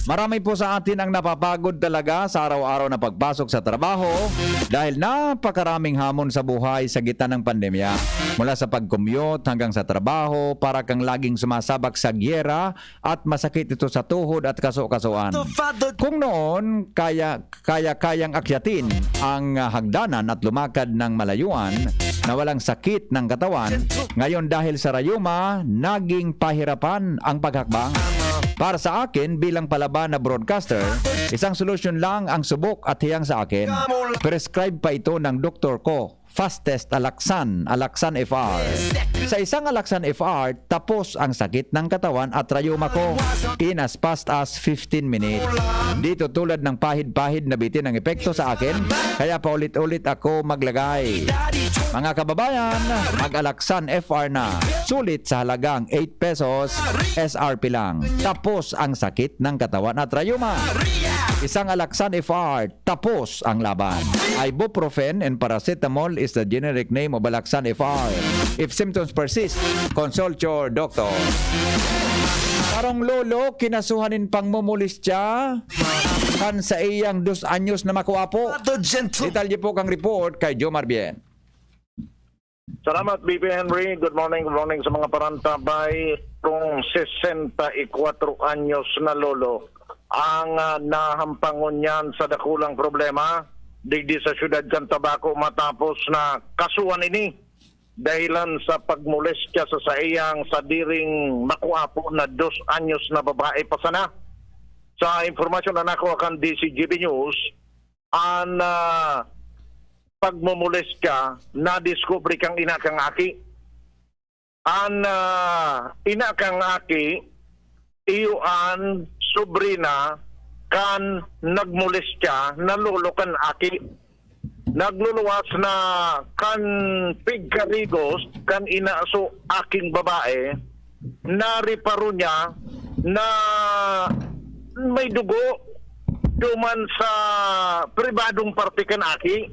Marami po sa atin ang napapagod talaga sa araw-araw na pagpasok sa trabaho dahil napakaraming hamon sa buhay sa gitna ng pandemya. Mula sa pag-commute hanggang sa trabaho, para kang laging sumasabak sa giyera at masakit ito sa tuhod at kaso-kasoan. Kung noon, kaya, kaya-kayang akyatin ang, ah, hagdanan at lumakad ng malayuan na walang sakit ng katawan, ngayon dahil sa rayuma, naging pahirapan ang paghakbang. Para sa akin, bilang palaban na broadcaster, isang solusyon lang ang subok at hiyang sa akin. Prescribe pa ito ng doktor ko. Fastest Alaxan, Alaxan F R. Sa isang Alaxan F R, tapos ang sakit ng katawan at rayuma ko in as fast as fifteen minutes. Dito, tulad ng pahid-pahid na bitin ang epekto sa akin, kaya paulit-ulit ako maglagay. Mga kababayan, mag-Alaxan F R na. Sulit sa halagang eight pesos, S R P lang. Tapos ang sakit ng katawan at rayuma. Isang Alaxan F R, tapos ang laban. Ibuprofen and paracetamol is the generic name of Alaxan F R. If symptoms persist, consult your doctor. Karong lolo, kinasuhan nin pangmumulistya kan sa iyang dos anyos na makuapo. Detalye po kang report kay Jomar Bien. Salamat, B P Henry. Good morning, good morning sa mga parantabay. Kung sesenta y kuwatro anyos na lolo ang, ah, nahampang ngunyan sa dakulang problema digdi sa siyudad kan Tabaco matapos na kasuhan ini dahilan sa pagmolestya sa saiyang sadiring makuapo na dos anyos na babae pa sana. Sa impormasyon na nakuha kan D C G B News, an, ah, pagmomolestya nadiskubre kan ina kan aki. An, ah, ina kan aki, iyo an sobrina kan nagmolestya na lolo kan aki. Nagluluwas na kan pigkarigos kan ina so aking babae, nariparo niya na may dugo duman sa pribadong parte kan aki.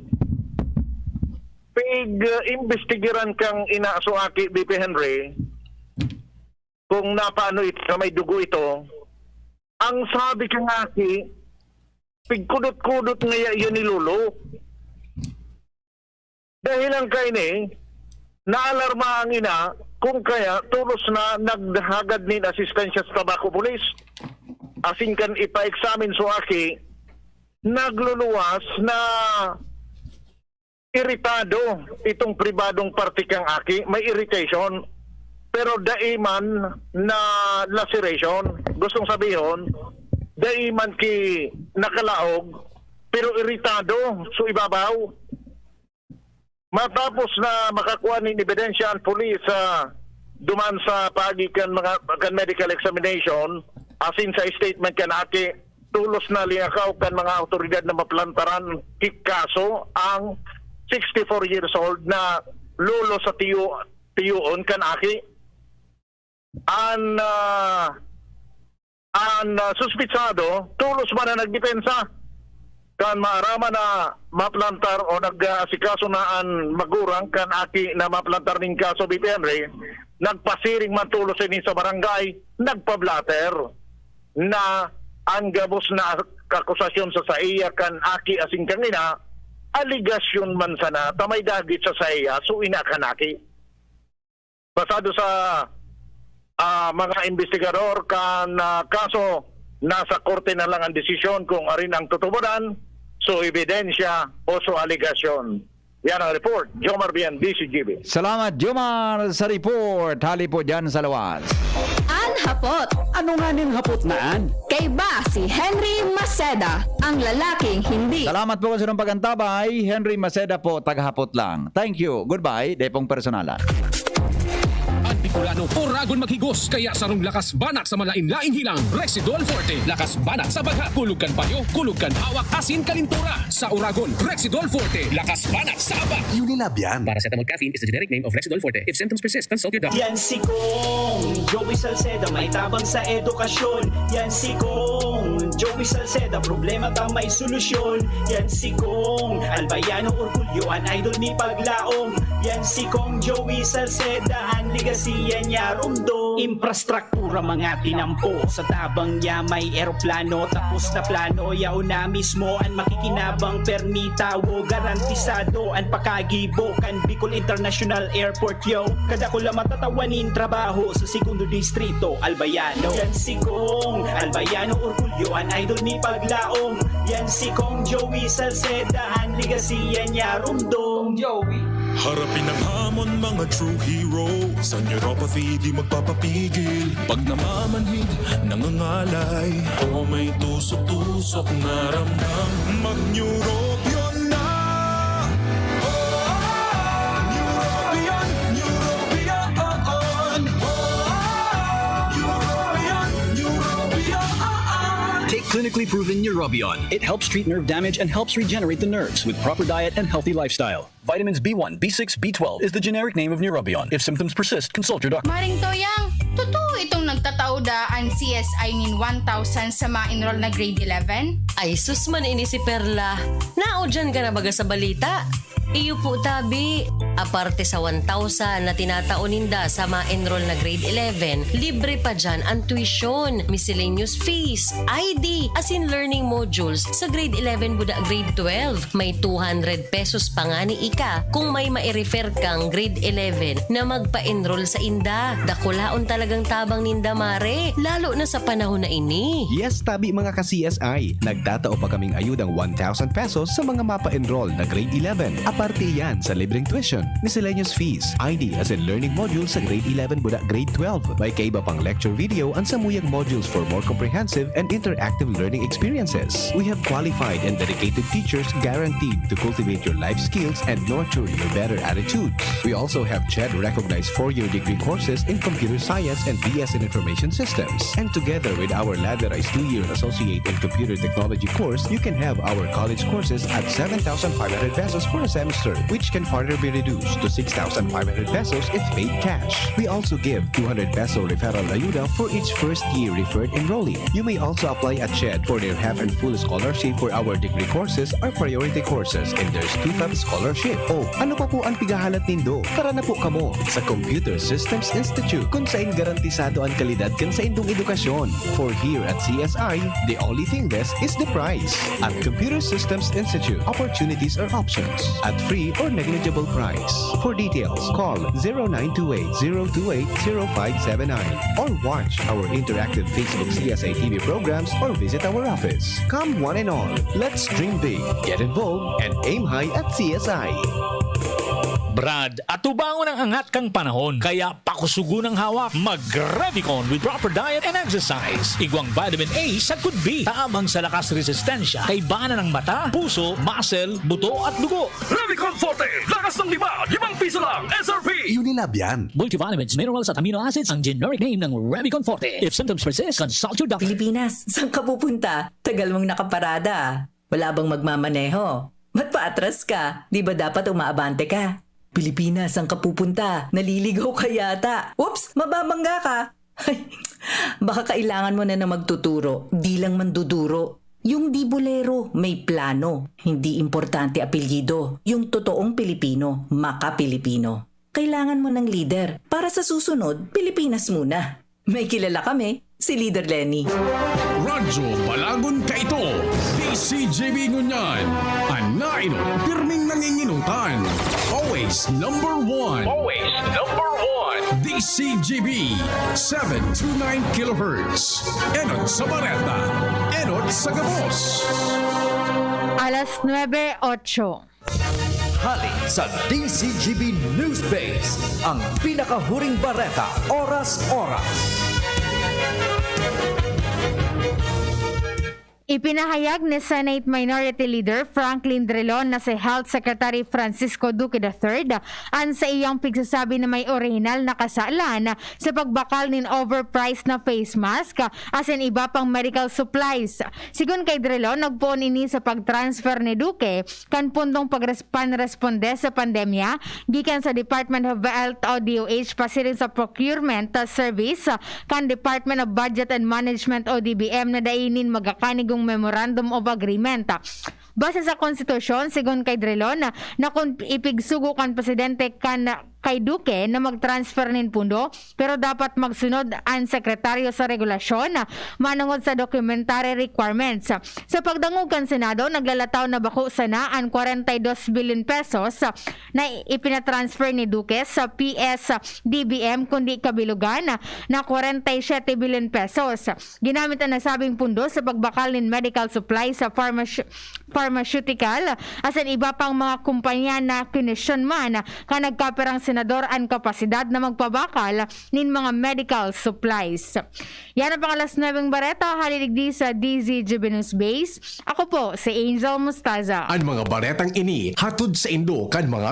Pig-imbestigiran kan ina so aki, B P Henry, kung napaano ito na may dugo ito. Ang sabi kan aki, pigkudot-kudot ngaya iyan ni lolo. Dahilan kaini, naalarma ang ina, kung kaya tolos na naghagad nin asistensya sa Tabaco Police. Asin kan ipa-examine so aki, nagluluwas na iritado itong pribadong parte kan aki, may irritation, pero dai man na laceration. Gustong sabihon, dai man ki nakalaog, pero iritado so ibabaw. Matapos na makakuha nin ebidensya ang pulis, ah, duman sa paagi kan mga, kan medical examination, asin sa statement kan aki, tolos na linakaw kan mga awtoridad na maplantaran ki kaso ang sixty-four years old na lolo sa tiyo, tiyoon kan aki. An, ah, an, ah, suspitsado tolos man na nagdepensa. Kan maaraman na maplantar o nag-aasikaso na an magurang kan aki na maplantar nin kaso, B P Henry, nagpasiring man tolos ini sa barangay, nagpa-blotter na an gabos na akusasyon sa saiya kan aki asin kan ina, aligasyon man sana ta may dagit sa saiya, so ina kan aki. Basado sa, ah, mga imbestigador kan, ah, kaso, nasa korte na lang ang desisyon kung arin ang tutubodan, so ebidensya o so aligasyon. Yan ang report. Jomar Bian, D C G B. Salamat, Jomar, sa report. Hali po dyan sa lawas. An hapot. Ano nga ning hapot na an? Kaiba si Henry Maceda, ang lalaking hindi. Salamat po sa inyong pag-antabay. Henry Maceda po, tagahapot lang. Thank you. Goodbye. Dai pong personalan. An Bicolano, oragon maghigos, kaya sarong lakas banat sa malain-laing hilang. Rexidol Forte, lakas banat sa bagha, kulog kan payo, kulog kan hawak, asin kalintura. Sa oragon, Rexidol Forte, lakas banat sa aba. Unilab yan. Paracetamol caffeine is the generic name of Rexidol Forte. If symptoms persist, consult your doctor. Yan si Kong Joey Salceda, may tabang sa edukasyon. Yan si Kong Joey Salceda, problema ta may solusyon. Yan si Kong Albayano, orgulyo an idol ni paglaom. Yan si Kong Joey Salceda, an legacy yan niya rumdom. Infrastruktura, mga tinampo, sa tabang niya may eroplano, tapos na plano, yaon na mismo an makikinabang, permi tawo, garantisado an pakagibo kan Bicol International Airport, yo. Kadakula matatawan nin trabaho sa Segundo Distrito, Albayano. Yan si Kong Albayano, orgulyo an idol ni paglaom. Yan si Kong Joey Salceda, an legacy yan niya rumdom. Joey. Harapin ang hamon, mga true hero. Sa neuropathy, di magpapapigil. Pag namamanhid, nangangalay, o may tusok-tusok na ramdam, mag-Neurobion na! Oh, Neurobion, Neurobion, oh, oh. Neurobion, Neurobion, Neurobion. Take clinically proven Neurobion. It helps treat nerve damage and helps regenerate the nerves with proper diet and healthy lifestyle. Vitamins B one, B six, B twelve is the generic name of Neurobion. If symptoms persist, consult your doctor. Maring Toyang, totoo itong nagtatao daa an C S I nin one thousand sa ma-enroll na grade eleven? Ay, sus man ini si Perla. Nao dyan ka na baga sa balita? Iyo po, tabi. Aparte sa one thousand na tinatao ninda sa ma-enroll na grade eleven, libre pa dyan ang tuition, miscellaneous fees, I D, asin learning modules sa grade eleven buda grade twelve. May two hundred pesos pa ngani ika kung may mai-refer kang grade eleven na magpa-enroll sa inda. Dakulaon talaga Ang tabang ninda, mare, lalo na sa panahon na ini. Yes, tabi mga ka-C S I. Nagtatao pa kaming ayudang one thousand pesos sa mga mapa-enroll na grade eleven. Aparte yan sa libreng tuition, miscellaneous fees, I D as in learning modules sa grade eleven buda grade twelve. May kaiba pang lecture video ang samuyang modules for more comprehensive and interactive learning experiences. We have qualified and dedicated teachers guaranteed to cultivate your life skills and nurture your better attitudes. We also have CHED recognized four-year degree courses in computer science and B S in information systems. And together with our ladderized two-year associate in computer technology course, you can have our college courses at seven thousand five hundred pesos for a semester, which can further be reduced to six thousand five hundred pesos if paid cash. We also give two hundred peso referral ayuda for each first-year referred enrollee. You may also apply at CHED for their half and full scholarship for our degree courses or priority courses, and there's two-fifths scholarship. Oh, ano pa po ang pighahalat nindo? Tara na po kamo sa Computer Systems Institute, kung sain garantisado ang kalidad kan saindong edukasyon. For here at C S I, the only thing less is the price. At Computer Systems Institute, opportunities are options at free or negligible price. For details, call zero nine two eight zero two eight zero five seven nine or watch our interactive Facebook C S I T V programs or visit our office. Come one and all, let's dream big, get involved, and aim high at C S I. Brad, atubangon ang angat kan panahon, kaya pakusugon ang hawak. Mag-Revicon with proper diet and exercise. Igwang vitamin A sagkod B, tabang sa lakas resistensya, kaibanan ng mata, puso, muscle, buto at dugo. Revicon Forte, lakas ng lima, limang piso lang, S R P. Unilab yan. Multivitamins, minerals at amino acids ang generic name ng Revicon Forte. If symptoms persist, consult your doctor. Pilipinas, saan ka pupunta? Tagal mong nakaparada. Wala bang magmamaneho? Ba't paatras ka? Di ba dapat umaabante ka? Pilipinas, saan ka pupunta? Naliligaw ka yata. Oops, mababangga ka. Ay, baka kailangan mo na ng magtuturo. Di lang manduduro. Yung di bolero, may plano. Hindi importante apelyido. Yung totoong Pilipino, maka-Pilipino. Kailangan mo ng leader. Para sa susunod, Pilipinas muna. May kilala kami, si Leader Leni. Radyo Balagon Kaito, D C G B Ngunyan, an nainot pirming nanginginutan. Always number one. Always number one. D C G B, seven two nine kilohertz. Enot sa Bareta, enot sa gabos. Alas nuebe otso. Hali sa D C G B News Base, ang pinakahuring bareta, oras-oras. Ipinahayag ni Senate Minority Leader Franklin Drilon na si Health Secretary Francisco Duque the third an saiyang pigsasabi na may orihinal na kasalan sa pagbakal nin overpriced na face mask asin iba pang medical supplies. Sigon kay Drilon, nagpoon ini sa pag-transfer ni Duque kan pundong pagres-, panresponde sa pandemya gikan sa Department of Health o D O H pasiring sa procurement, ah, service, ah, kan Department of Budget and Management o D B M na dai nin magakanigong Memorandum of Agreement. Base sa konstitusyon, sigon kay Drilon, na, na kun ipigsugo kan presidente kan kay Duque na mag-transfer nin pundo, pero dapat magsunod an sekretaryo sa regulasyon manongod sa documentary requirements. Sa pagdangog kan Senado, naglalataw na bako sana an kwarenta y dos bilyon pesos na ipinatransfer ni Duque sa P S D B M, kundi kabilugan na kwarenta y siyete bilyon pesos. Ginamit an nasabing pundo sa pagbakal nin medical supply sa pharmacy pharmaceutical, asin iba pang mga kumpanya na kinesyon man kan nagkapirang senador an kapasidad na magpabakal nin mga medical supplies. Yan ang pang alas nuebeng bareta, hali digdi sa D Z G B News Base. Ako po si Angel Mostaza. An mga baretang ini hatod saindo kan mga